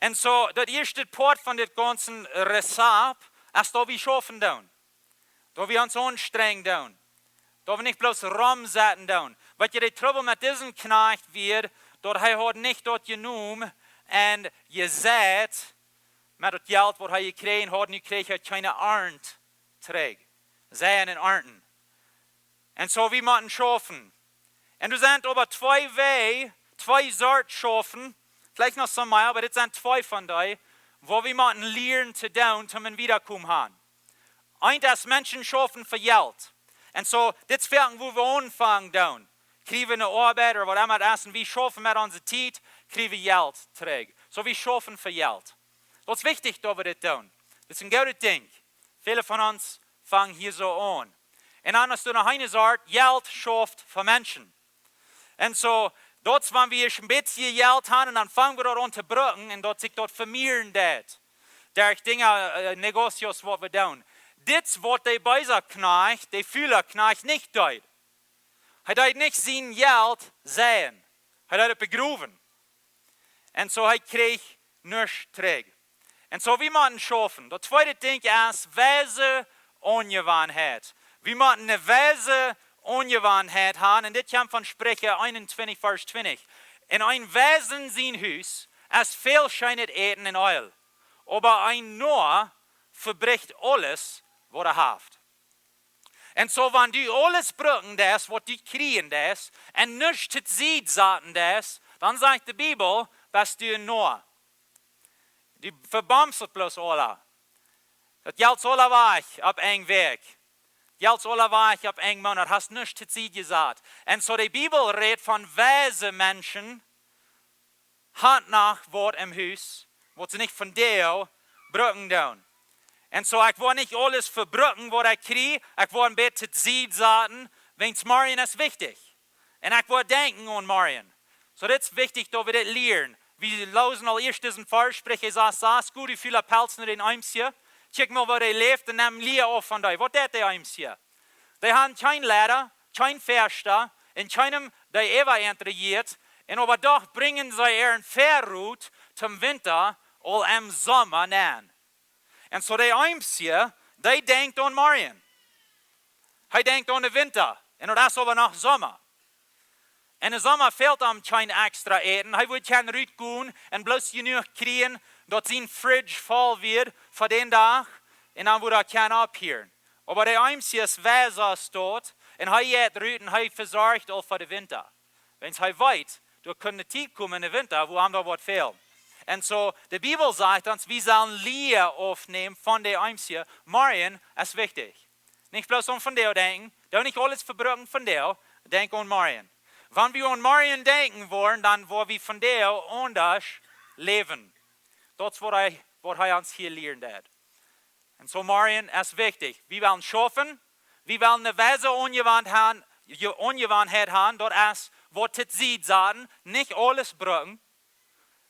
Un soo, daut ieeschte Poat von dit gaunze Rezapt es, daut wie schaufen doonen. Daut wie ons aunstrenjen doonen. Daut wie nich bloos romsetten doonen. Weetst, de Trubbel met disen Kjnajcht wia, daut hee haud nich daut jenomen un jeseit met daut Jelt, waut hee jekjräajen haud, nu kjrieech hee kjeene Arnt trigj. Seien un arnten. Un soo, wie motten schaufen. Un doa sent oba twee Wäaj, twee Sort schaufen, veleicht noch soo mea, oba dit sent twee von dee, woo wie motten lieren to doonen, toom wieda komen han. Eent es, Menschen schaufen fa Jelt. Un soo, dit es foaken, woo wie aunfangen doonen. Kjrie wie eene Oabeit ooda waut emma daut es, un wie schaufen met onse Tiet, kjrie wie Jelt trigj. Soo, wie schaufen fa Jelt. Daut es wichtich, daut wie dit doonen. Daut es een goodet Dinkj. Väle von ons fangen hia soo aun. Un dan es doa noch eene Sort, Jelt schauft fa Menschen. Un soo, daut es, wan wie een bät Jelt haben, un dan fangen wie daut aun to brucken, un daut sikj daut vemieren deit. Derch Dinja, äh, negocios, waut wie doonen. Dit es waut de beesa Kjnajcht, de fula Kjnajcht nich deed. Hee deed nich sien Jelt seien. Hee deed et begrowen. Un soo, hee kjrieech nuscht trigj. Un soo, wie motten schaufen. Daut tweede Dinkj es weise Aunjewanheit. Wie motten eene weise Aunjewanheit haben. Un dit kjemt von Spricha eenuntwintich, Varsch twintich. "En een Weisen sien Hus es väl scheenet Äten un Eelj, oba een Noa vebricht aules, waut hee haft." Un soo, wan du aules brucken deist, waut du kjrieen deist, un nuscht to Sied saten deist, dan sajcht de Bibel, best du een Noa. Du vebomst daut bloos aula. Daut Jelt es aula wajch opp eene Wäakj. Jelt es aula wajch opp eenen Moonat. Hast nuscht to Sied jesat. Un soo, de Bibel rät von weise Menschen, haben noch waut em Hus, waut see nich von dee brucken doonen. Un soo, ekj woa nich aules vebruken waut ekj kjrie, ekj woa een bät to Sied saten, wiels morjen es wichtich. Un ekj woa denkjen aun morjen. Soo, dit es wichtich daut wie dit lieren. Wie läsen aul ieescht disen Varsch, Spricha sas sas: Go du, fula Pels, no dän Eemskje, kjikj mol woo dee läft un nem Lia auf von dee. Waut deit de Eemskje? Dee han kjeen Leida, kjeen Foaschta, un kjeenem dee äwa an rejieet, un oba doch brinjen see äaren Foarrot toom Winta aul em Somma nenn. Un soo de Eemskje, dee denkjt aun morjen. Hee denkjt aun de Winta, un daut es oba noch Somma. En de Somma fält am kjeen extra Äten. Hee wudd kjennen rutgonen un bloos jenuach kjrieen, daut sien Fridge voll wia fa dän Dach, un dan wudd hee kjennen opphieren. Oba de Eemskje es wiesa aus daut, un hee jeit rut un hee vesorcht aul fa de Winta. Wiels hee weet, doa kaun ne Tiet komen en de Winta, wua am doa woat fälen. Un soo, de Bibel sajcht ons, wie sellen Lia aufnämen von de Eemskje. Morjen es wichtich. Nich bloos aun vondoag denkjen, doo nich aules vebruken vondoag, denkj aun morjen. Wan wie aun morjen denkjen woaren, dan woa wie vondoag aundasch läwen. Daut es waut hee, waut hee ons hia lieren deit. Un soo morjen es wichtich. Wie wellen schaufen, wie wellen ne wiese Aunjewant han, je-, Aunjewanheit han, daut es waut to Sied saten, nich aules bruken.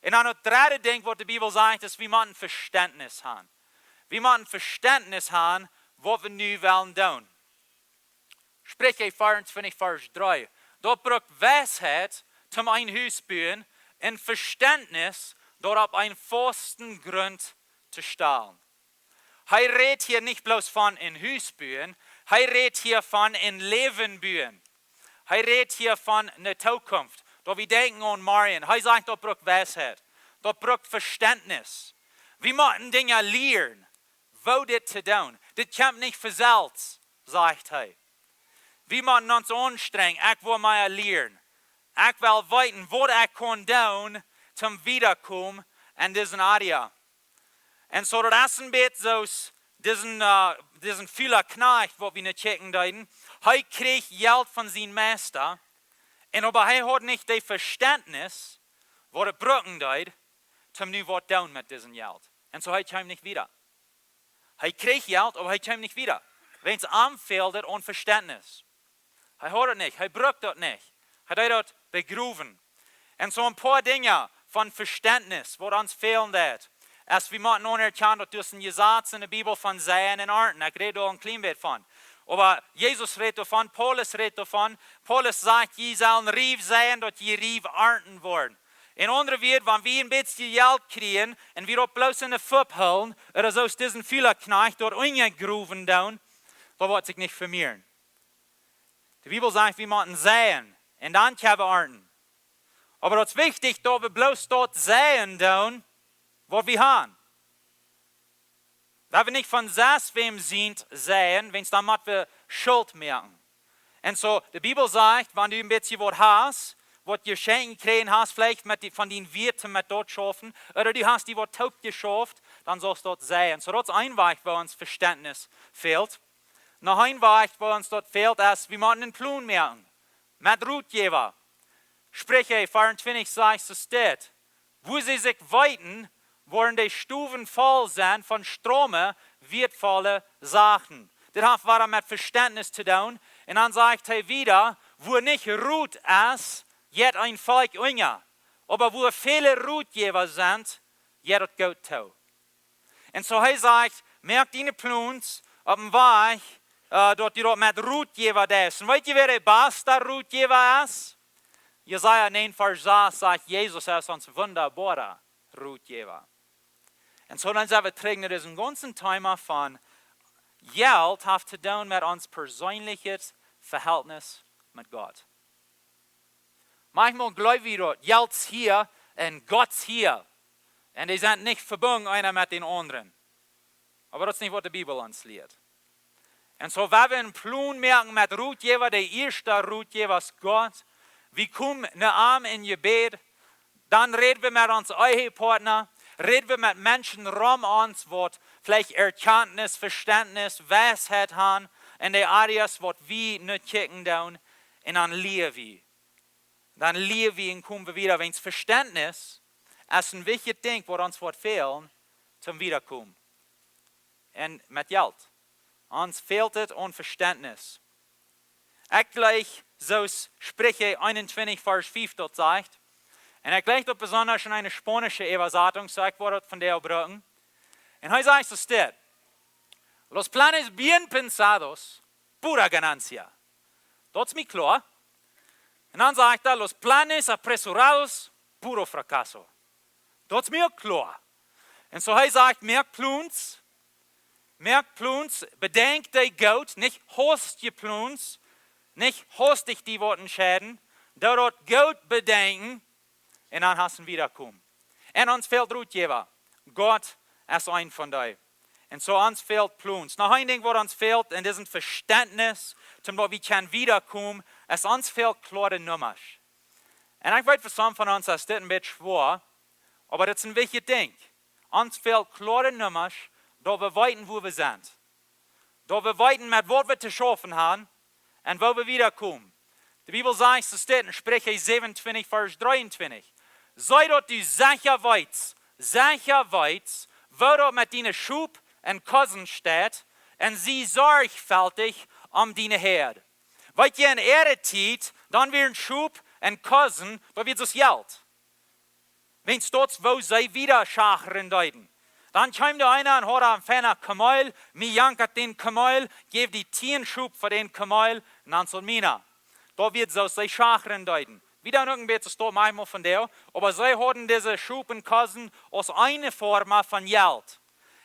Un dan daut dredde Dinkj waut de Bibel sajcht es, wie motten Vestentnis han. Wie motten Vestentnis han, waut wie nu wellen doonen. Spricha veeauntwintich, Varsch dree. Daut brukt Weisheit, om een Hus buen, un Vestentnis, daut opp een fausten Grunt to stalen. Hee rät hia nich bloos von een Hus buen, hee rät hia von een Läwen buen. Hee rät hia von ne Tookunft. Daut wie denkjen aun morjen. Hee sajcht, daut brukt Weisheit. Daut brukt Vestentnis. Wie motten Dinja lieren, woo dit to doonen. Dit kjemt nich von selfst, sajcht hee. Wie motten ons aunstrenjen. Ekj woa mea lieren. Ekj well weeten, waut ekj kaun doonen, om wieda to komen en dise Area. Un soo, daut es een bät soo aus disen, äh, disen fula Kjnajcht, waut wie nu kjikjen deeden. Hee kjrieech Jelt von sien Meista. Un oba hee haud nich daut Vestentnis, waut hee brucken deed, om nu waut to doonen met disen Jelt. Un soo, hee kjeem nich wieda. Hee kjrieech Jelt, oba hee kjeem nich wieda. Wiels am fäld et aun Vestentnis. Hee haud et nich, hee brukt daut nich. Hee deed daut begrowen. Un soo een poa Dinja von Vestentnis, waut ons fälen deit, es wie motten aunerkjanen, daut doa es een Jesaz en de Bibel von Seien un Arnten. Ekj räd doa een kjlien bät von. Oba Jesus rät doavon, Paulus rät doavon. Paulus sajcht, jie sellen Riew seien, daut jie Riew arnten woaren. En aundre Wieed, wan wie een bät Jelt kjrieen un wie daut bloos enne Fupp hoolen, ooda soo aus disen fula Kjnajcht daut unjagrowen doonen, daut woat sikj nich vemieren. De Bibel sajcht, wie motten seien un dan kjenn wie arnten. Oba daut es wichtich, daut wie bloos daut seien doonen, waut wie han. Daut wie nich von selfst wäm sent seien, wiels dan mott wie Schult moaken. Un soo, de Bibel sajcht, wan du een bät waut hast, waut jeschenkt jekjräajen hast, veleicht met die, von dien Wieet met daut schaufen, ooda du hast die waut toopjeschauft, dan saust daut seien. Soo, daut es een Wajch, wua ons Vestentnis fält. Noch een Wajch, wua ons daut fält, es, wie motten een Plon moaken. Met Rotjäwa. Spricha veeauntwintich sajcht, soo steit: Wua see sikj weeten, woaren de Stowen voll sennen von strome, wieetvolle Sachen. Dit haft wada met Vestentnis to doonen. Un dan sajcht hee wieda, wua nich Rot es, jeit een Volkj unja. Oba wua väle Rotjäwa sent, jeit daut goot too. Un soo hee sajcht, moak diene Plons opp een Wajch, äh, daut du daut met Rotjäwa deist. Un weet jie, wäa de basta Rotjäwa es? Jesaja näajen Varsch sas sajcht, Jesus es ons wundaboara Rotjäwa. Un soo dan sent wie trigj no disen gaunzen Thema von Jelt haft to doonen met ons perseenlichet Vehältnis met Gott. Maunchmol jleew wie daut, Jelt es hia un Gott es hia. Un dee sent nich vebungen eena met dän aundren. Oba daut es nich waut de Bibel ons lieet. Un soo, wan wie een Plon moaken met Rotjäwa, de ieeschta Rotjäwa es Gott, wie komen no am en Jebäd, dan räd wie met ons Ehepartner, räd wie met Menschen rom ons, waut veleicht Erkjantnis, Vestentnis, Weisheit han, en de Areas, waut wie nich kjikjen doonen, un dan lia wie. Dan lia wie un komen wie wieda, wiels Vestentnis es een wichtjet Dinkj, waut ons woat fälen, toom wiedakomen. un met Jelt. Ons fält et aun Vestentnis. Ekj jleich, soo aus Spricha eenuntwintich Varsch fief daut sajcht, un ekj jleich daut besonda en eene spaunische Äwasatunk, soo ekj woa daut von dee brucken. Un hee sajcht soo dit: "Los planes bien pensados, pura ganancia." Daut es mie kloa. Un dan sajcht hee: "Los planes apresurados, puro fracaso." Daut es mie uk kloa. Un soo hee sajcht: "Moak Plons, moak Plons, bedenkj dee goot, nich haustje Plons, nich haustich die waut entscheiden, doo daut goot bedenkjen, un dan hast du wiedakomen." Un ons fält Rotjäwa. Gott es een von dee. Un soo ons fält Plons. Noch een Dinkj waut ons fält, un daut es Vestentnis, toom daut wie kjennen wiedakomen, es ons fält kloare Nummasch. Un ekj weet, fa some von ons es dit een bät schwoa, oba daut es een wichtjet Dinkj. Ons fält kloare Nummasch, daut wie weeten, wua wie sent. Daut wie weeten, met waut wie to schaufen haben un woo wie wiedakomen. De Bibel sajcht, soo steit en Spricha säwenuntwintich, Varsch dreeuntwintich: "Soo daut du secha weetst, secha weetst, woo daut met diene Schop un Kosen steit, un sie sorjfaltich om diene Häad." Weet jie, en äare Tiet, dan wieren Schop un Kosen, daut wia daut Jelt. Wiels daut woo see wieda schachren deeden. Dan kjeem doa eena un haud een feina Kameel, mie jankat dän Kameel, jeef die tieen Schop fa dän Kameel, un dan soo wieda. Daut wia soo aus see schachren deeden. Wie doonen uk een bät soo manchmol vondoag, oba see hauden dise Schop un Kosen aus eene Form von Jelt.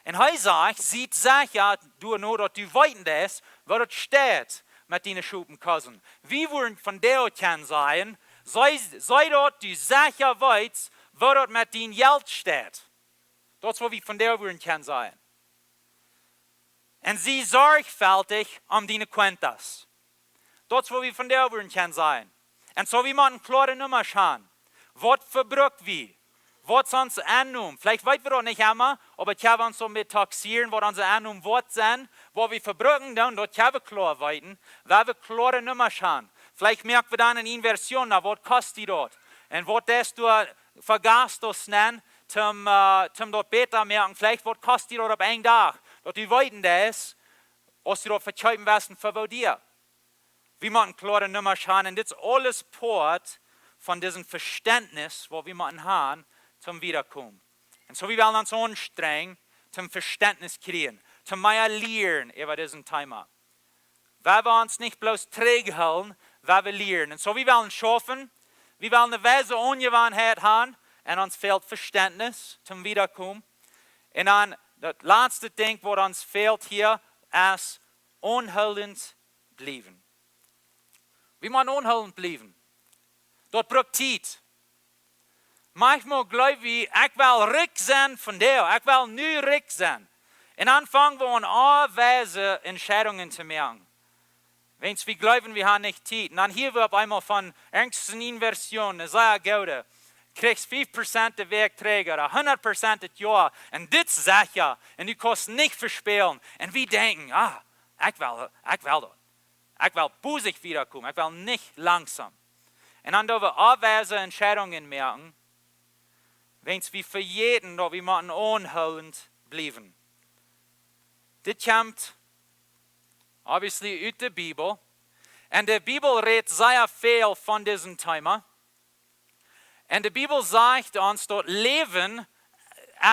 Un hee sajcht: "Sie secha, du, nu daut du weeten deist, woo daut steit met diene Schop un Kosen." Wie wudden vondoag kjennen sajen: "Soo, soo daut du secha weetst, woo daut met dien Jelt steit." Daut es waut wie vondoag wudden kjennen sajen. "Un sie sorjfaltich om diene cuentas." Daut es waut wie vondoag wudden kjennen sajen. Un soo wie motten kloare Nummasch haben. Waut vebruck wie? Waut es ons Ennom? Veleicht weet wie daut nich emma, oba daut kjenn wie ons soo met taxeren, waut ons Ennom woat sennen, waut wie vebrucken doonen, daut kjenn wie kloa weeten, wan wie kloare Nummasch haben. Veleicht moak wie dan eene Inversion, na, waut kost die daut? Un waut deist du fa gastos, toom, äh, toom daut bäta moaken? Veleicht waut kost die daut opp een Dach? Daut du weeten deist, aus du daut vekjeepen west un fa woo dia. Wie motten kloare Nummasch haben, un dit es aules Poat von dise Vestentnis, waut wie motten haben, toom wiedakomen. Un soo wie wellen ons aunstrenjen, toom Vestentnis kjrieen, toom mea lieren äwa dit Thema. Wie wellen ons nich bloos trigjhoolen, wie wellen lieren. Un soo wie wellen schaufen, wie wellen eene weise Aunjewanheit haben, un ons fält Vestentnis, toom wiedakomen. Un dan daut latste Dinkj, waut ons fält hia, es aunhoolent bliewen. Wie motten aunhoolent bliewen. Daut brukt Tiet. Manchmol jleew wie: "Ekj well rikj sennen vondoag, ekj well nu rikj sennen." Un dan fang wie aun, onweise Entscheidungen to moaken. Wiels wie jleewen, wie haben nich Tiet. Un dan hieren wie opp eemol von irjent eene Inversion, eene sea goode. Kjrichst fief Prozent de Wäakj trigj, ooda hundat Prozent daut Joa. Un dit es secha. Un du kaust nich vespälen. Un wie denkjen: "Ah, ekj well, ekj well daut. Ekj well bosich wiedakomen. Ekj well nich langsom." Un dan doo wie onweise Entscheidungen moaken, wiels wie vejäten, daut wie motten aunhoolent bliewen. Dit kjemt, obviously, ut de Bibel. Un de Bibel rät sea väl von dit Thema. Un de Bibel sajcht ons, daut Läwen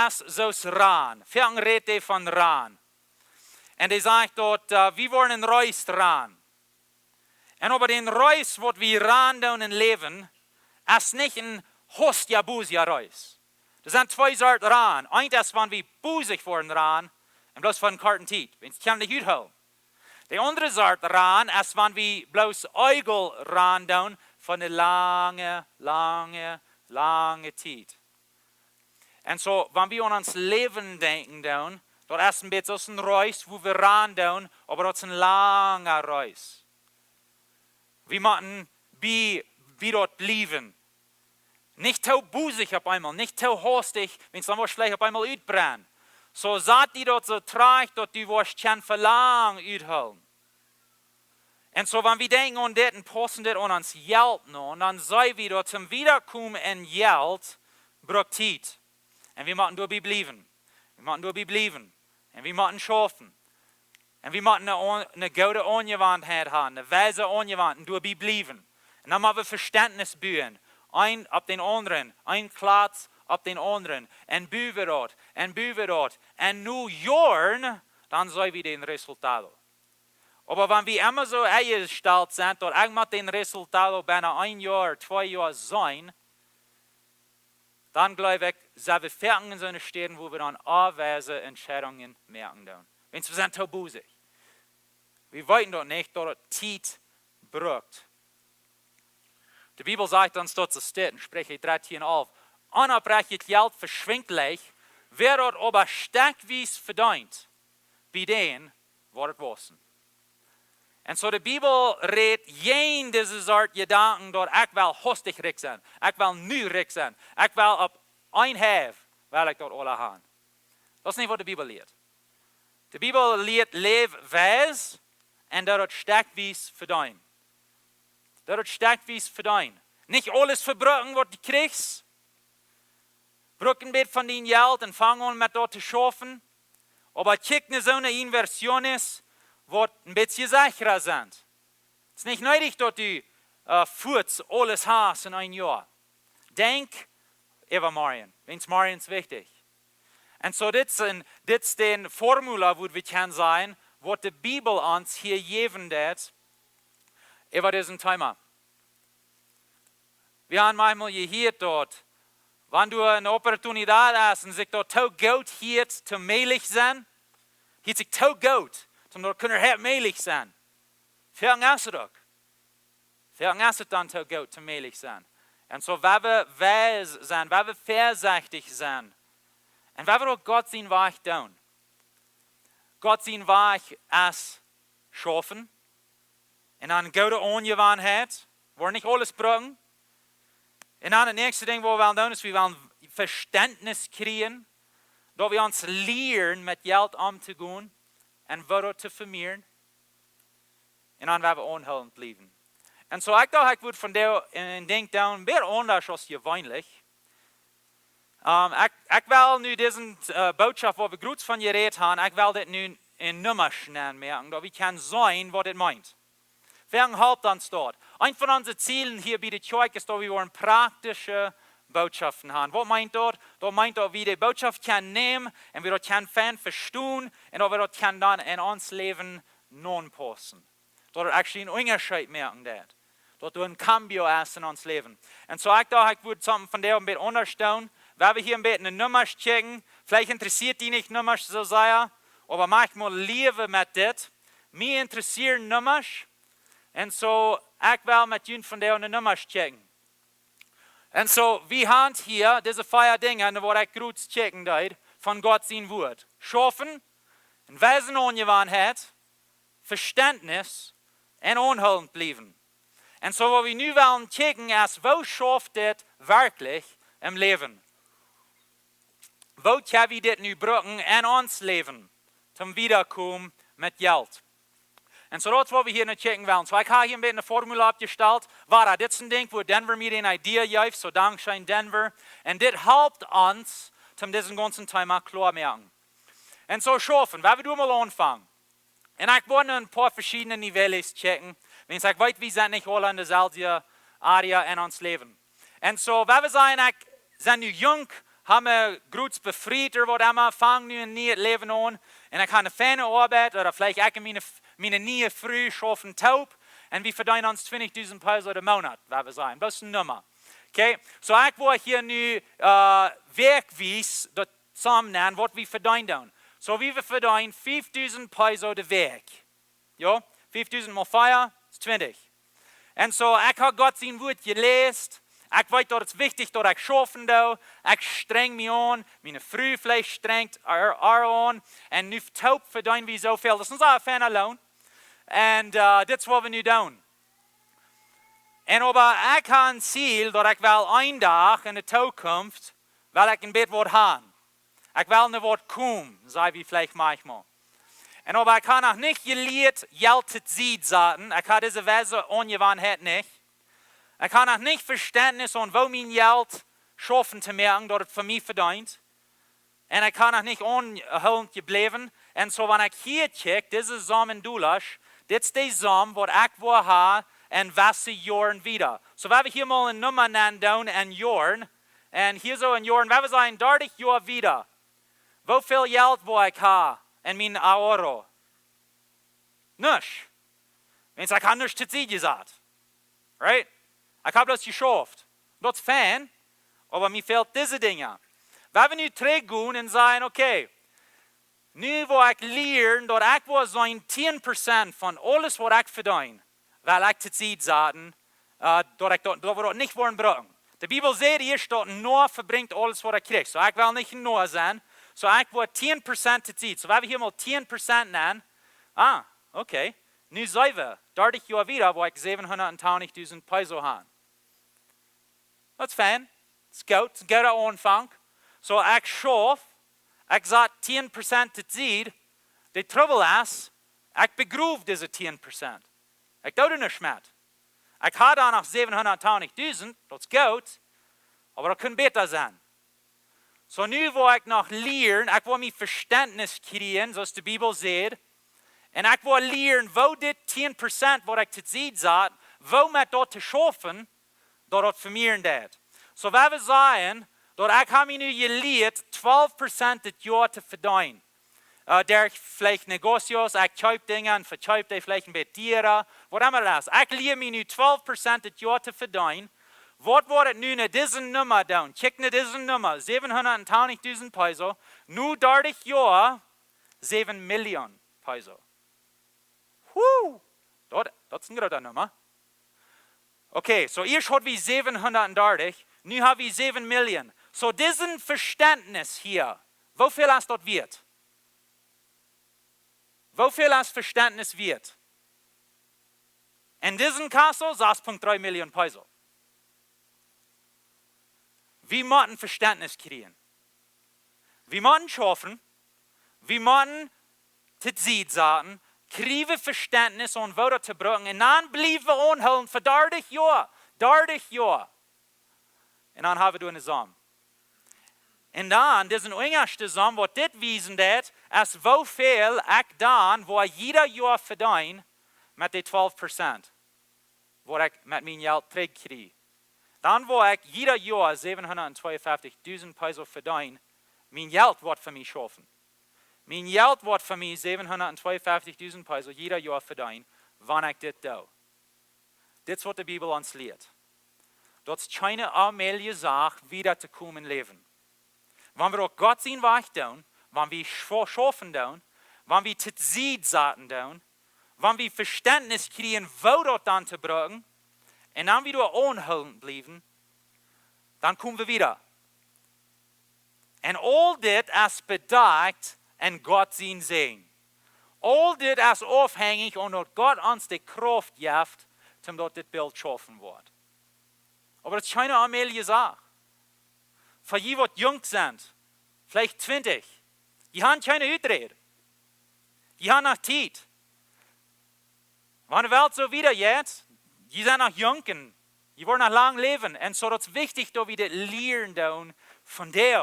es soo aus Rand. Väl rät dee von Rand. Un dee sajcht daut, äh, wie woaren een Reis rannen. Un oba dän Reis, waut wie rannen doonen em Läwen, es nich een hostja bosja Reis. Doa sent twee Sort Rannen. Eent es, wan wie bosich woaren rannen, un bloos fa eene korte Tiet, wan wie kjennen nich uthoolen. De aundre Sort Rannen es, wan wie bloos eagle rannen doonen fa eene lange, lange, lange Tiet. Un soo, wan wie aun ons Läwen denkjen doonen, daut es een bät soo aus een Reis, wua wie rannen doonen, oba daut es een langa Reis. Wie motten bie, bie daut bliewen. Nich too bosich opp eemol, nich too haustich, wiels dan woascht veleicht opp eemol utbrennen. Soo sat die daut soo trajcht, daut du woascht kjennen fa lang uthoolen. Un soo, wan wie denkjen aun dit un paussen dit aun ons Jelt no, dan see wie daut toom Wiedakomen en Jelt brukt Tiet. Un wie motten doabie bliewen. Wie motten doabie bliewen. Un wie motten schaufen. Un wie motten eene, Aun- eene goode Aunjewanheit haben, eene weise Aunjewanheit, un doabie bliewen. Un dan motten wie Vestentnis buen. Een opp dän aundren, een Klotz opp dän aundren. Un buen daut, un buen daut. Un no Joaren, dan seenen wie dän Resultaat. Oba wan wie emma soo enjestalt sent, daut ekj mott dän Resultaat bennen een Joa, twee Joa seenen, dan jleew ekj, sent wie foaken en soone Städ, wua wie dan onweise Entscheidungen moaken doonen. Wiels wie sent too bosich. Wie weeten daut nich, daut et Tiet brukt. De Bibel sajcht ons daut soo steit, en Spricha dartieen alf: Onoprechtet Jelt veschwinjt leicht, wäa daut oba stekjwies vedeent, bie dän woat et wausen. Un soo de Bibel rät jäajen dise Sort Jedanken, daut ekj well hastich rikj sennen, ekj well nu rikj sennen, ekj well opp een Heft, well ekj daut aula haben. Daut es nich, waut de Bibel lieet. De Bibel lieet: Läw weis un doo daut stekjwies vedeenen. Doo daut stekjwies vedeenen. Nich aules vebruken, waut du kjrichst. Bruk een bät von dien Jelt un fang aun met daut to schaufen. Oba kjikj no soone inversiones, waut een bät secha sent. Et es nich needich, daut du, äh, fuaz aules hast en een Joa. Denkj äwa morjen, wiels morjen es wichtich. Un soo, dit es een, dit es de Formula, woo wie kjennen sajen, waut de Bibel ons hia jäwen deit äwa dit Thema. Wie haben maunchmol jehieet daut, wan du eene Opportunität hast un sikj daut too goot hieet, too mäajlich sennen, hieet sikj too goot, om daut kjennen hia mäajlich sennen. Foaken es et uk. Foaken es et dan too goot, too mäajlich sennen. Un soo, wan wie weis sennen, wan wie väasechtich sennen, un wan wie uk Gott sienen Wajch doonen. Gott sienen Wajch es schaufen. Un dan goode Aunjewanheit, woa nich aules bruken. Un dan daut näakjste Dinkj, waut wie wellen doonen, es, wie wellen Vestentnis kjrieen, daut wie ons lieren, met Jelt omtogonen un woo daut to vemieren. Un dan woa wie aunhoolent bliewen. Un soo, ekj docht, ekj wudd vondoag een Dinkj doonen, een bät aundasch aus jeweenlich. Ähm, ekj, ekj well nu dise, äh, Bootschoft, wua wie groot von jerät haben, ekj well dit nu en Nummasch nenn moaken, daut wie kjennen seenen, waut dit meent. Wäajen halpt ons daut? Eent von onse Zielen hia bie de Kjoakj es, daut wie woaren praktische Bootschoften haben. Waut meent daut? Daut meent, daut wie de Bootschoft kjennen nämen un wie daut kjennen fein vestonen un daut wie daut kjennen dan en ons Läwen aunpaussen. Daut et actually een Unjascheet moaken deit. Daut doa een cambio es en ons Läwen. Un soo, ekj docht, ekj wudd something vondoag een bät aundasch doonen. Wie haben hia een bät Nummasch kjikjen. Veleicht interessieet die nich Nummasch soo sea, oba maunchmol läwen met dit. Mie interessieren Nummasch. Un soo, ekj well met junt vondoag Nummasch kjikjen. Un soo, wie haben hia dise vea Dinja, waut ekj groot kjikjen deed, von Gott sien Wuat. Schaufen, eene weise Aunjewanheit, Vestentnis un aunhoolent bliewen. Un soo, waut wie nu wellen kjikjen, es, woo schauft dit werkjlich em Läwen? Woo kjenn wie dit nu bruken en ons Läwen, toom wiedakomen met Jelt? Un soo, daut es, waut wie hia nu kjikjen wellen. Soo, ekj hab hia een bät eene Formula oppjestalt. Wada, dit es een Dinkj, wua Denver mie eene Idee jeef. Soo, dankscheen, Denver. Un dit halpt ons, toom dise gaunze Thema kloa moaken. Un soo schaufen, wan wie doa mol aunfangen. Un ekj woa nu een poa veschiedne Niveaus kjikjen, wiels ekj weet, wie sent nich aule en deeselwje Area en ons Läwen. Un soo, wan wie sajen, ekj sie nu junk, hab mie groot befriet ooda waut emma, fang nu een nieet Läwen aun, un ekj hab eene fiene Oabeit, ooda veleicht ekj un miene, miene niee Fru schaufen toop, un wie vedeenen ons twintichdusent Peso de Moonat, wan wie sajen, daut es eene Numma. Okay, soo ekj woa hia nu, äh, wäakjwies daut toom nämen, waut wie vedeenen doonen. Soo, wie vedeenen fiefdusent Peso de Wäakj. Jo, fiefdusent mol vea es twintich. Un soo, ekj hab Gott sien Wuat jeläst. Ekj weet, daut et wichtich es, daut ekj schaufen doo. Ekj strenj mie aun. Miene Fru veleicht strenjt äa, äa aun. Un nu toop vedeenen wie soo väl. Daut es een sea fiena Loon. Un, äh, dit es, waut wie nu doonen. Un oba ekj hab een Ziel, daut ekj well een Dach en de Tookunft, well ekj een bät waut haben. Ekj well no waut komen, saj wie veleicht maunchmol. Un oba ekj hab noch nich jelieet, Jelt to Sied to saten. Ekj hab dise weise Aunjewanheit nich. Ekj hab noch nich Vestentnis aun, woo mien Jelt schaufen to moaken, daut et fa mie vedeent. Un ekj hab noch nich aunhoolent jebläwen. Un soo, wan ekj hia kjikj, dise Som en Dollasch, dit es de Som waut ekj woa ha en wesse Joaren wieda. Soo, wan wie hia mol eene Numma nandoonen en Joaren, un hia soo en Joaren, wan wie sajen dartich Joa wieda, woo väl Jelt woa ekj ha en mien Ahorro? Nuscht. Wiels ekj ha nuscht to Sied jesat. Right? Ekj ha bloos jeschauft. Daut es fein, oba mie fält dise Dinja. Wan wie nu trigjgonen un sajen, okay, nu woa ekj lieren daut ekj woa soo tieen Prozent von aules waut ekj vedeen, well ekj to Sied saten, äh, daut ekj daut, daut wie daut nich woaren brucken. De Bibel sajcht ieescht daut Noah vebrinjt aules waut hee kjrieech. Soo, ekj well nich een Noah sennen. Soo, ekj woa tieen Prozent to Sied. Soo, wan wie hia mol tieen Prozent nämen. Ah, okay. Nu sent wie dartich Joa wieda, woa ekj säwenhundat un twintichdusent Peso ha. Daut es fein. Daut es goot. Daut es een gooda Aunfank. Soo, ekj schauf, ekj sat tieen Prozent to Sied. De Trubbel es, ekj begrow dise tieen Prozent. Ekj doo doa nuscht met. Ekj ha dan noch säwenhundat twintichdusent, daut es goot, oba daut kunn bäta sennen. Soo, nu woa ekj noch lieren, ekj woa mie Vestentnis kjrieen, soo aus de Bibel sajcht, un ekj woa lieren, woo dit tieen Prozent waut ekj to Sied sat, woo met daut to schaufen, daut daut vemieren deit. Soo, wan wie sajen, daut ekj ha mie nu jelieet, twalf Prozent dit Joa to vedeenen. Äh, derch veleicht Negocios, ekj kjeep Dinja un vekjeep dee veleicht een bät diera, whatever daut es. Ekj lia mie nu twalf Prozent dit Joa to vedeenen. Waut woat et nu no dise Numma doonen? Kjikj no dise Numma, säwenhundat twintichdusent Peso, nu dartich Joa, säwen Million Peso. Woo! Daut, daut es eene groote Numma. Okay, soo ieescht haud wie säwenhundat dartich, nu ha wie säwen Million. Soo, dise Vestentnis hia, woo väl es daut wieet? Woo väl es Vestentnis wieet? En dise Kasse sas Punkt dree Million Peso. Wie motten Vestentnis kjrieen. Wie motten schaufen, wie motten to Sied saten, kjrieen Vestentnis aun woo daut to brucken, un dan bliewen wie aunhoolen fa dartich Joa, dartich Joa. Un dan ha wie doa eene Som. Un dan, dise unjaschte Som, waut dit wiesen deit, es woo väl ekj dan woa jieda Joa vedeen met de twalf Prozent, waut ekj met mien Jelt trigjkjrie. Dan woa ekj jieda Joa säwenhundat twintichdusent Peso vedeen. Mien Jelt woat fa mie schaufen. Mien Jelt woat fa mie säwenhundat twintichdusent Peso jieda Joa vedeen, wan ekj dit doo. Dit es waut de Bibel ons lieet. Daut es kjeene onmäajliche Sach, wieda to komen em Läwen. Wan wie uk Gott sien Wajch doonen, wan wie schwa-, schaufen doonen, wan wie to Sied saten doonen, wan wie Vestentnis kjrieen, woo daut dan to brucken, un dan wada aunhoolent bliewen, dan komen wie wieda. Un aul dit es bedakjt en Gott sien Säajen. Aul dit es aufhenjich aun daut Gott ons de Krauft jeft, om daut dit Bilt schaufen woat. Oba daut es kjeene onmäajliche Sach. Fa jie waut junk sent, veleicht twintich, jie han kjeene Uträd. Jie han noch Tiet. Wan de Welt soo wieda jeit, jie sent noch junk un jie woaren noch lang läwen. Un soo, daut es wichtich, daut wie dit lieren doonen von dee.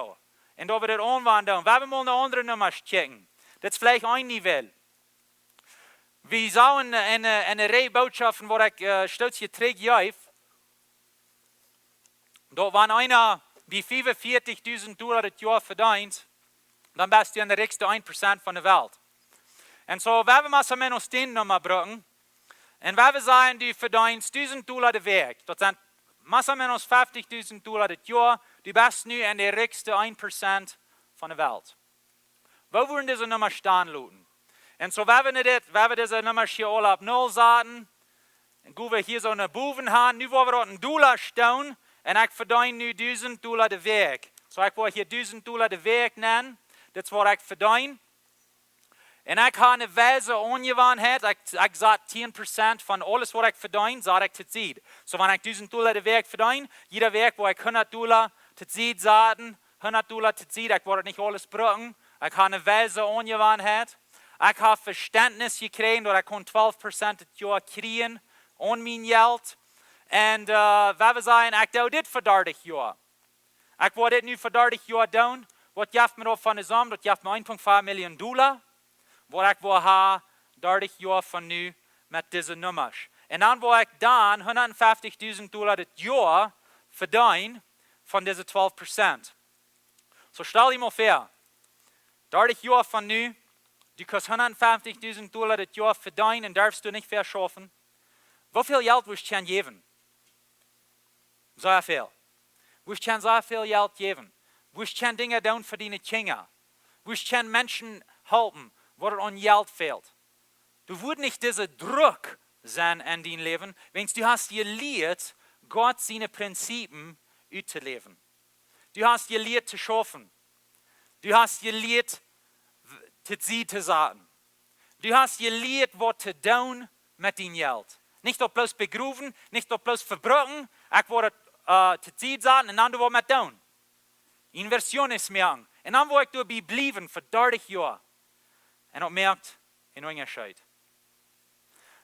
Un daut wie dit aunwenjen doonen. Wie haben mol eene aundre Numma kjikjen. Dit es veleicht een Nivel. Wie sajen en, en, en eene Rieej Bootschoften, waut ekj, äh, stootje trigjjeef, daut wan eena bie fiefunvieetich Dollar daut Joa vedeent, dan best du de rikjste een Prozent von de Welt. Un soo, wie haben más o menos dee Numma brucken. Un wie sajen, du vedeenst dusent Dollar de Wäakj. Daut sent más o menos fiefunvieetich Dollar daut Joa. Du best nu de rikjste een Prozent von de Welt. Woo wudden dise Nummasch dan luden? Un soo, wie haben dit, wie haben dise Nummasch hia aule opp null saten. Un go wie hia soo no bowen gonen. Nu woa wie daut en Dollar stalen. Un ekj vedeen nu dusent Dollar de Wäakj. Soo, ekj woa hia dusent Dollar de Wäakj nämen. Dit es waut ekj vedeen. Un ekj ha eene weise Aunjewanheit. Ekj, ekj sat tieen Prozent von aules waut ekj vedeen, sat ekj to Sied. Soo, wan ekj dusent Dollar de Wäakj vedeen, jieda Wäakj woa ekj hundat Dollar to Sied saten. Hundat Dollar to Sied, ekj woa daut nich aules brucken. Ekj ha eene weise Aunjewanheit. Ekj ha Vestentnis jekjräajen, daut ekj kunn twalf Prozent daut Joa kjrieen aun mien Jelt. Un, äh, wie sajen, ekj doo dit fa dartich Joa. Ekj woa dit nu fa dartich Joa doonen. Waut jeft mie daut fa eene Som? Daut jeft mie een Punkt fiew Million Dollar. Waut ekj woa ha, dartich Joa von nu met dise Nummasch. Un dan woa ekj dan hundatfeftich dusent Dolla daut Joa vedeenen von dise twalf Prozent. Soo stal die mol väa, dartich Joa von nu, du kaust hundatfeftich dusent Dolla daut Joa vedeenen un darfst du nich veschaufen. Woo väl Jelt wurscht du jäwen? Sea väl. Wurscht du sea väl Jelt jäwen. Wurscht du Dinja doonen fa diene Kjinja. Wurscht du Menschen halpen, wua et aun Jelt fält. Du wurscht nich dise Druck sennen en dien Läwen, wiels du hast jelieet, Gott siene Prinzipien uttoläwen. Du hast jelieet to schaufen. Du hast jelieet, w-, to Sied to saten. Du hast jelieet, waut to doonen met dien Jelt. Nich daut bloos begrowen, nich daut bloos vebrucken. Ekj woa et, äh, to Sied saten un dan doa waut met doonen. Inversiones moaken. Un dan woa ekj doabie bliewen fa dartich Joa. Un daut moakt een Unjascheet.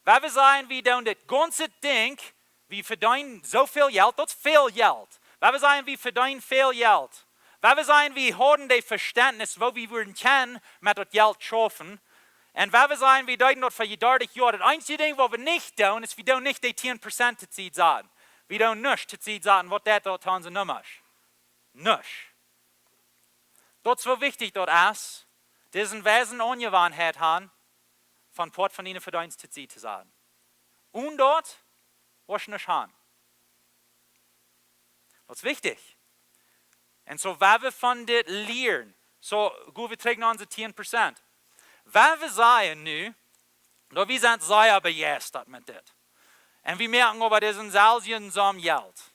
Wan wie sajen, wie doonen dit gaunze Dinkj, wie vedeenen soo väl Jelt, daut es väl Jelt. Wan wie sajen, wie vedeenen väl Jelt. Wan wie sajen, wie hauden daut Vestentnis, woo wie wudden kjennen met daut Jelt schaufen. Un wan wie sajen, wie deeden daut fa dartich Joa. Daut eensje Dinkj, waut wie nich doonen, es, wie doonen nich dee tieen Prozent to Sied saten. Wie doonen nuscht to Sied saten, waut daut doa aun siene Nummasch. Nuscht. Daut es woo wichtich daut es, dise weise Aunjewanheit han, von Poat von diene Vedeenst to Sied to saten. Un daut woascht nuscht han. Daut es wichtich. Un soo, wan wie von dit lieren, soo, go wie trigj no onse tieen Prozent. Wan wie sajen nu, daut wie sent sea bejeistat met dit. Un wie moaken oba disen selwjen Som Jelt.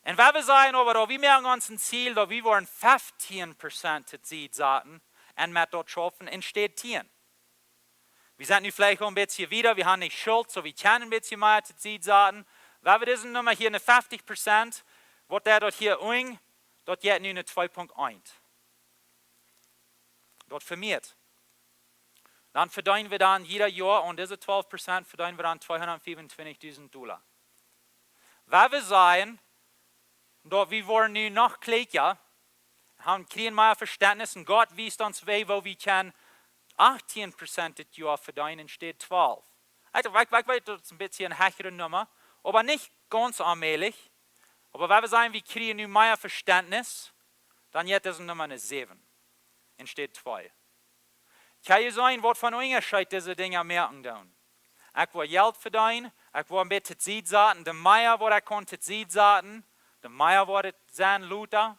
Un wan wie sajen oba, daut wie moaken ons een Ziel, daut wie woaren feftieen Prozent to Sied saten un met daut schaufen enne Städ tieen. Wie sent nu veleicht aul een bät wieda, wie haben nich Schult, soo wie kjennen een bät mea to Sied saten. Wan wie dise Numma hia, ne feftiech Prozent, waut daut hia unj, daut jeit nu no twee Punkt eent. Daut vemeat. Dan vedeenen wie dan jieda Joa aun dise twalf Prozent vedeenen wie dan tweehundatfiefuntwintichtausend Dolla. Wan wie sajen, daut wie woaren nu noch kjlieekja, haben, kjrieen mea Vestentnis un Gott wiest ons woo, woo wie kjennen achtieen Prozent dit Joa vedeenen enne Städ twalf. Ekj, ekj, ekj weet, daut es een bät eene hechre Numma, oba nich gaunz aulmäajlich. Oba wan wie sajen, wie kjrieen nu mea Vestentnis, dan jeit dise Numma no säwen enne Städ twee. Kjenn jie seenen, waut fa een Unjascheet dise Dinja moaken doonen? Ekj woa Jelt vedeenen, ekj woa een bät to Sied saten, de mea waut ekj kaun to Sied saten, de mea woat et sennen lota.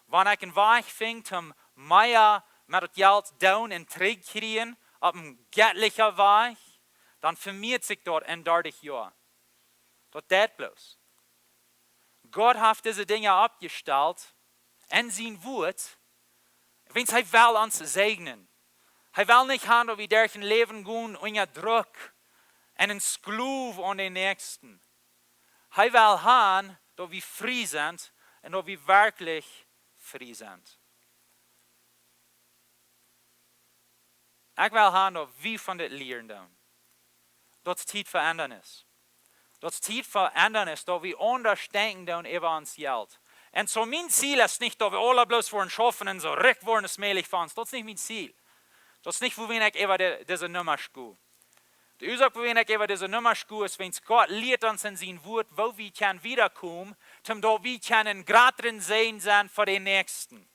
Wan ekj een Wajch finj, om mea met daut Jelt doonen un trigj kjrieen, opp een jettlicha Wajch, dan vemeat sikj daut enne dartich Joa. Daut deit bloos. Gott haft dise Dinja oppjestalt en sien Wuat, wiels hee well ons säajnen. Hee well nich han, daut wie derch daut Läwen gonen unja Druck un een Sklow aun dän Näakjsten. Hee well han, daut wie frie sent un daut wie werkjlich frie sent. Ekj well han, daut wie von dit lieren doonen. Daut es Tiet fa Endanis. Daut es Tiet fa Endanis, daut wie aundasch denkjen doonen äwa ons Jelt. Un soo mien Ziel es nich, daut wie aule bloos woaren schaufen un soo rikj woaren aus mäajlich fa ons. Daut es nich mien Ziel. Daut es nich, wuarom ekj äwa de, dise Numma schau. De Uasoak, wuarom ekj äwa dise Numma schau, es, wiels Gott lieet ons en sien Wuat, woo wie kjennen wieda komen, om daut wie kjennen een jratren Säajen sennen fa dän Näakjsten.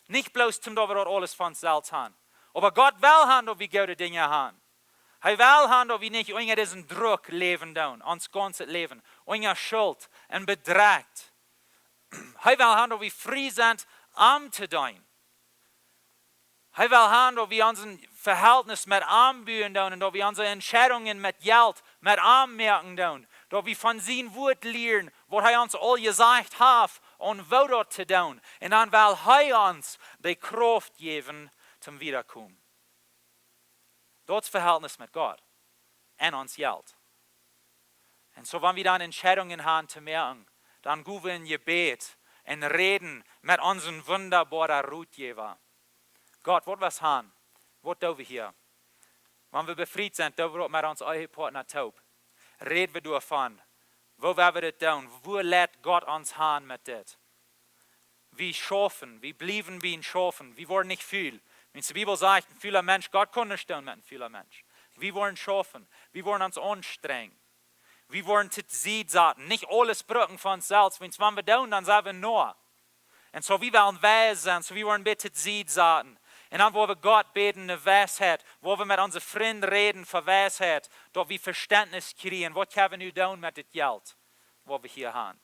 Nich bloos, om daut wie daut aules fa ons selfst han. Oba Gott well han, daut wie goode Dinja han. Hee well han, daut wie nich unja disen Druck läwen doonen, ons gaunzet Läwen, unja Schult un Bedruck. Hee well han, daut wie frie sent, am to deenen. Hee well han, daut wie ons een Vehältnis met am buen doonen un daut wie onse Entscheidungen met Jelt met am moaken doonen. Daut wie von sien Wuat lieren, waut hee ons aul jesajcht haft, om woo daut to doonen. Un dan well hee ons de Krauft jäwen, om wieda to komen. Daut es Vehältnis met Gott un ons Jelt. Un soo, wan wie dan Entscheidungen han to moaken, dan go wie en Jebäd un räden met onsen wundaboaren Rotjäwa. Gott, waut well hee han? Waut doo wie hia? Wan wie befriet sent, doo wie daut met ons Ehepartner toop. Räd wie doavon. Woo well wie dit doonen? Woo leit Gott ons han met dit? Wie schaufen, wie bliewen bie am schaufen, wie woaren nich ful. Wiels de Bibel sajcht, een fula Mensch, Gott kaun nich stonen met een fula Mensch. Wie woaren schaufen, wie woaren ons aunstrenjen. Wie woaren to Sied saten, nich aules brucken fa ons selfst, wiels wan wie doonen, dan sent wie Noah. Un soo wie wellen weis sennen, soo wie woaren bät to Sied saten. Un dan woa wie Gott bäden no Weisheit, woa wie met onse Frind räden fa Weisheit, daut wie Vestentnis kjrieen, waut kjenn wie nu doonen met dit Jelt, waut wie hia haben.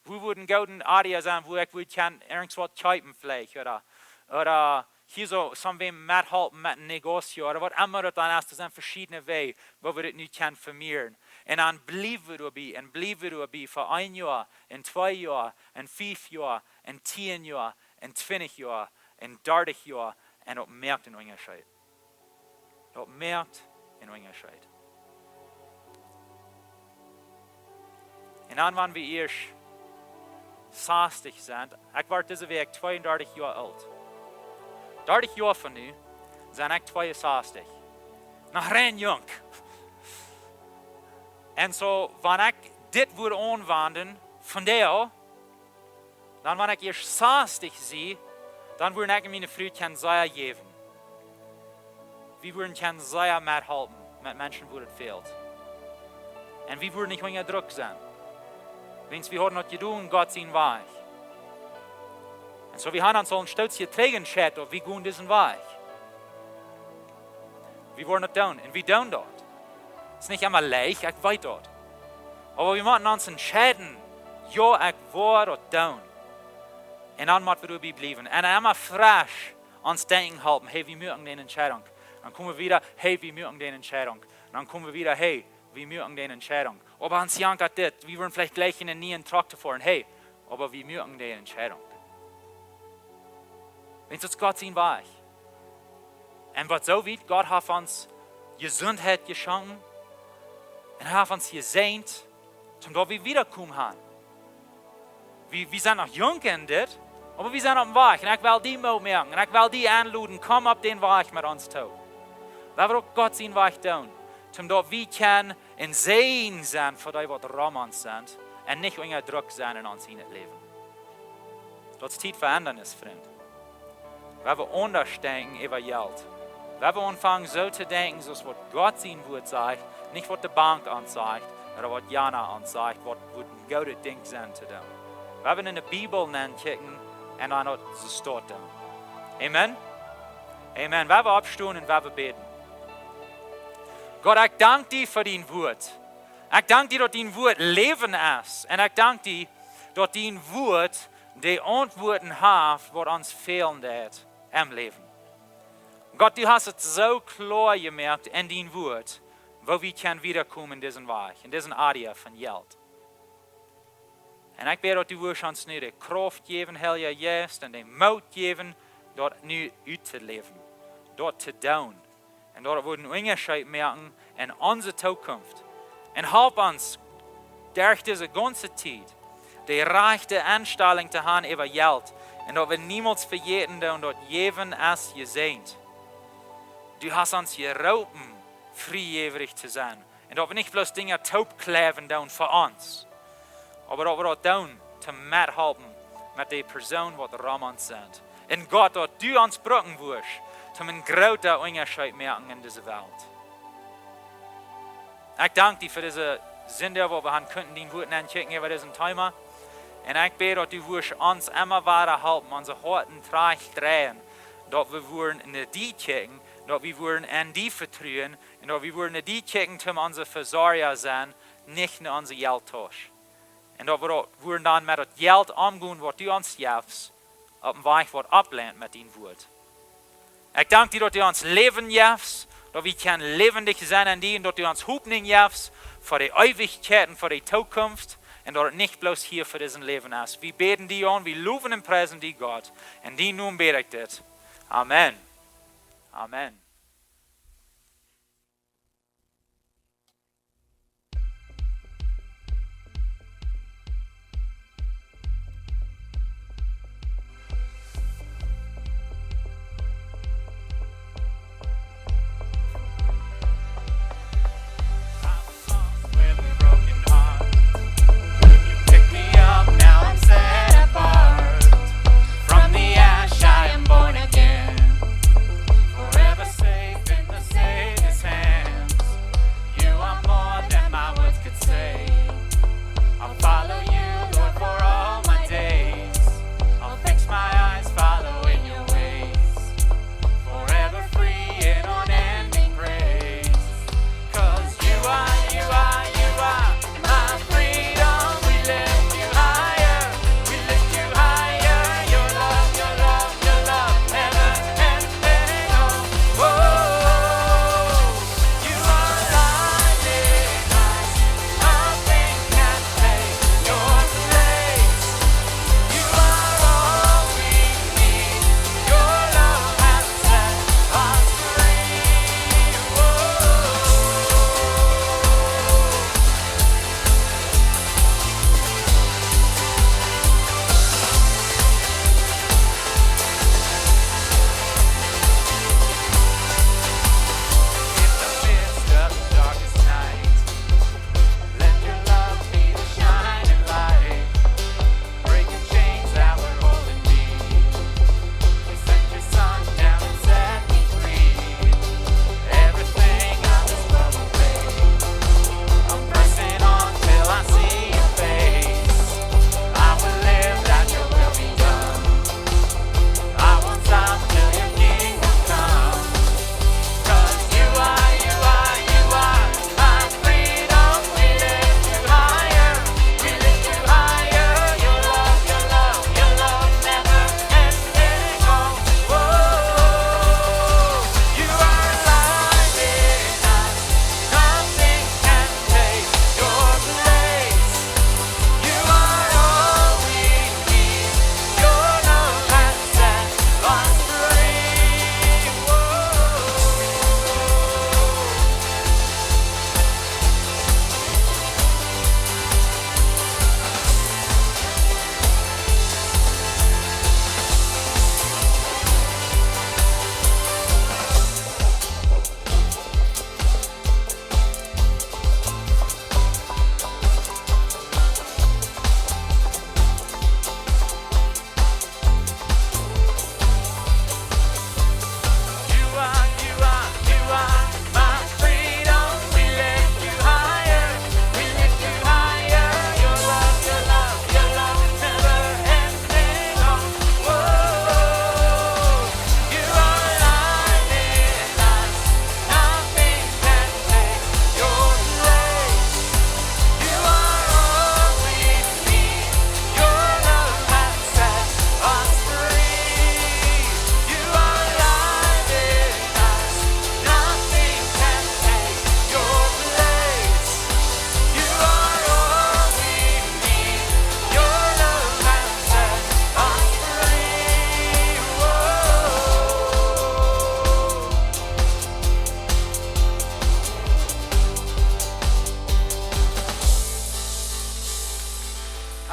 Wua wudd een gooden Area sennen, wua ekj wudd kjennen irjentwaut kjeepen veleicht, ooda, ooda hia soo, soo wäm methalpen met een Negocio, ooda waut emma daut dan es, doa sent veschiedne Wäaj, wua wie dit nu kjennen vemieren. Un dan bliew wie doabie, un bliew wie doabie fa een Joa, un twee Joa, un fief Joa, un tieen Joa, un twintich Joa, un dartich Joa, un daut moakt een Unjascheet. Daut moakt een Unjascheet. Un dan, wan wie ieescht sastich sent, ekj woa dise Wäakj tweeundartich Joa oolt. Dartich Joa von nu sie ekj tweeunsastich. Noch rein junk. Un soo, wan ekj dit wudd aunwenjen, von doa, dan wan ekj ieescht sastich sie, dan wudd ekj un miene Fru kjennen sea jäwen. Wie wudden kjennen sea methalpen met Menschen, wua daut fält. Un wie wudden nich unja Druck sennen. Wiels wie hauden daut jedonen, Gott sien Wajch. Un soo, wie haben ons aul een Stootje trigj entscheit, daut wie gonen disen Wajch. Wie woaren daut doonen. Un wie doonen daut. Es nich emma leicht, ekj weet daut. Oba wie motten ons entscheiden, jo, ekj woa daut doonen. Un dan motten wie doabie bliewen. Un emma fresch ons denkjen halpen, hey, wie moaken dee Entscheidunk. Dan komen wie wieda, hey, wie moaken dee Entscheidunk. Dan komen wie wieda, hey, wie moaken dee Entscheidunk. Oba ons jankat dit, wie wudden veleicht jlikj eenen nieen Truck to foaren. Hey, oba wie moaken dee Entscheidunk. Wiels daut es Gott sien Wajch. Un waut soo wiet, Gott haft ons Jesuntheit jeschonken un haft ons jesäajent, toom daut wie wiedakomen haben. Wie, wie sent noch junk en dit, oba wie sent oppem Wajch. Un ekj well die Moot moaken. Un ekj well die enloden, komm opp dän Wajch met ons too. Lot wie uk Gott sien Wajch doonen, toom daut wie kjennen een Säajen sennen fa dee, waut rom ons sent, un nich unja Druck sennen en ons ieejnet Läwen. Daut es Tiet fa Endanis, Frind. Lot wie aundasch denkjen äwa Jelt. Lot wie aunfangen soo to denkjen, soo aus waut Gott sien Wort sajcht, nich waut de Bank ons sajcht, ooda waut jana ons sajcht, waut wudd een goodet Dinkj sennen to doonen. Lot wie en de Bibel nenkjikjen un dan daut soo stonen. Amen? Amen. Lot wie oppstonen un lot wie bäden. Gott, ekj dank die fa dien Wort. Ekj dank die, daut dien Wort Läwen es. Un ekj dank die, daut dien Wort de Auntwuaten haft, waut ons fälen deit em Läwen. Gott, du hast et soo kloa jemoakt en dien Wort, woo wie kjennen wiedakomen en disen Wajch, en disen Area von Jelt. Un ekj bäd, daut du wurscht ons nu de Krauft jäwen, Heilja Jeist, un de Moot jäwen, daut nu uttoläwen, daut to doonen. Un daut woat een Unjascheet moaken en onse Tookunft. Un halp ons, derch dise gaunze Tiet, de rajchte Enstalunk to haben äwa Jelt. Un daut wie niemols vejäten doonen, daut Jäwen es jesäajent. Du hast ons jeroopen, friejäwrich to sennen. Un daut wie nich bloos Dinja toopkjleewen doonen fa ons, oba daut wie daut doonen, toom methalpen met de Persoonen, waut rom ons sent. Un Gott, daut du ons brucken wurscht, toom een groota Unjascheet moaken en dise Welt. Ekj dank die fa dise Sindach, waut wie haben kunnen dien Wort nenkjikjen äwa disen Thema. Un ekj bäd, daut du wurscht ons emma wada halpen, onse Hoaten trajcht dreien, daut wie wudden no die kjikjen, daut wie wudden aun die vetruen, un daut wie wudden no die kjikjen, toom onse Vesorja sennen, nich no onse Jelttausch. Un daut wie daut wudden dan met daut Jelt omgonen, waut du ons jefst, opp een Wajch, waut oppleent met dien Wort. Ekj dank die, daut du ons Läwen jefst, daut wie kjennen läwendich sennen en die, un daut du ons Hopninj jefst fa de Eewichkjeit un fa de Tookunft, un daut et nich bloos hia fa disen Läwen es. Wie bäden die aun, wie lowen un priesen die, Gott. En dien Nomen bäd ekj dit. Amen. Amen. With a broken heart, you pick me up, now I'm set apart. From the ash I am born again.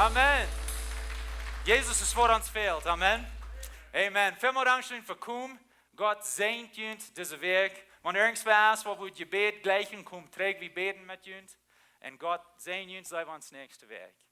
Amen. Jesus es waut ons fält. Amen. Amen. Välmol dankscheen fa komen. Gott säajent junt dise Wäakj. Wan irjentwaut es, waut wie jebät jlikjen, komt trigj, wie bäden met junt. Un Gott säajent junt, seenen wie ons näakjste Wäakj.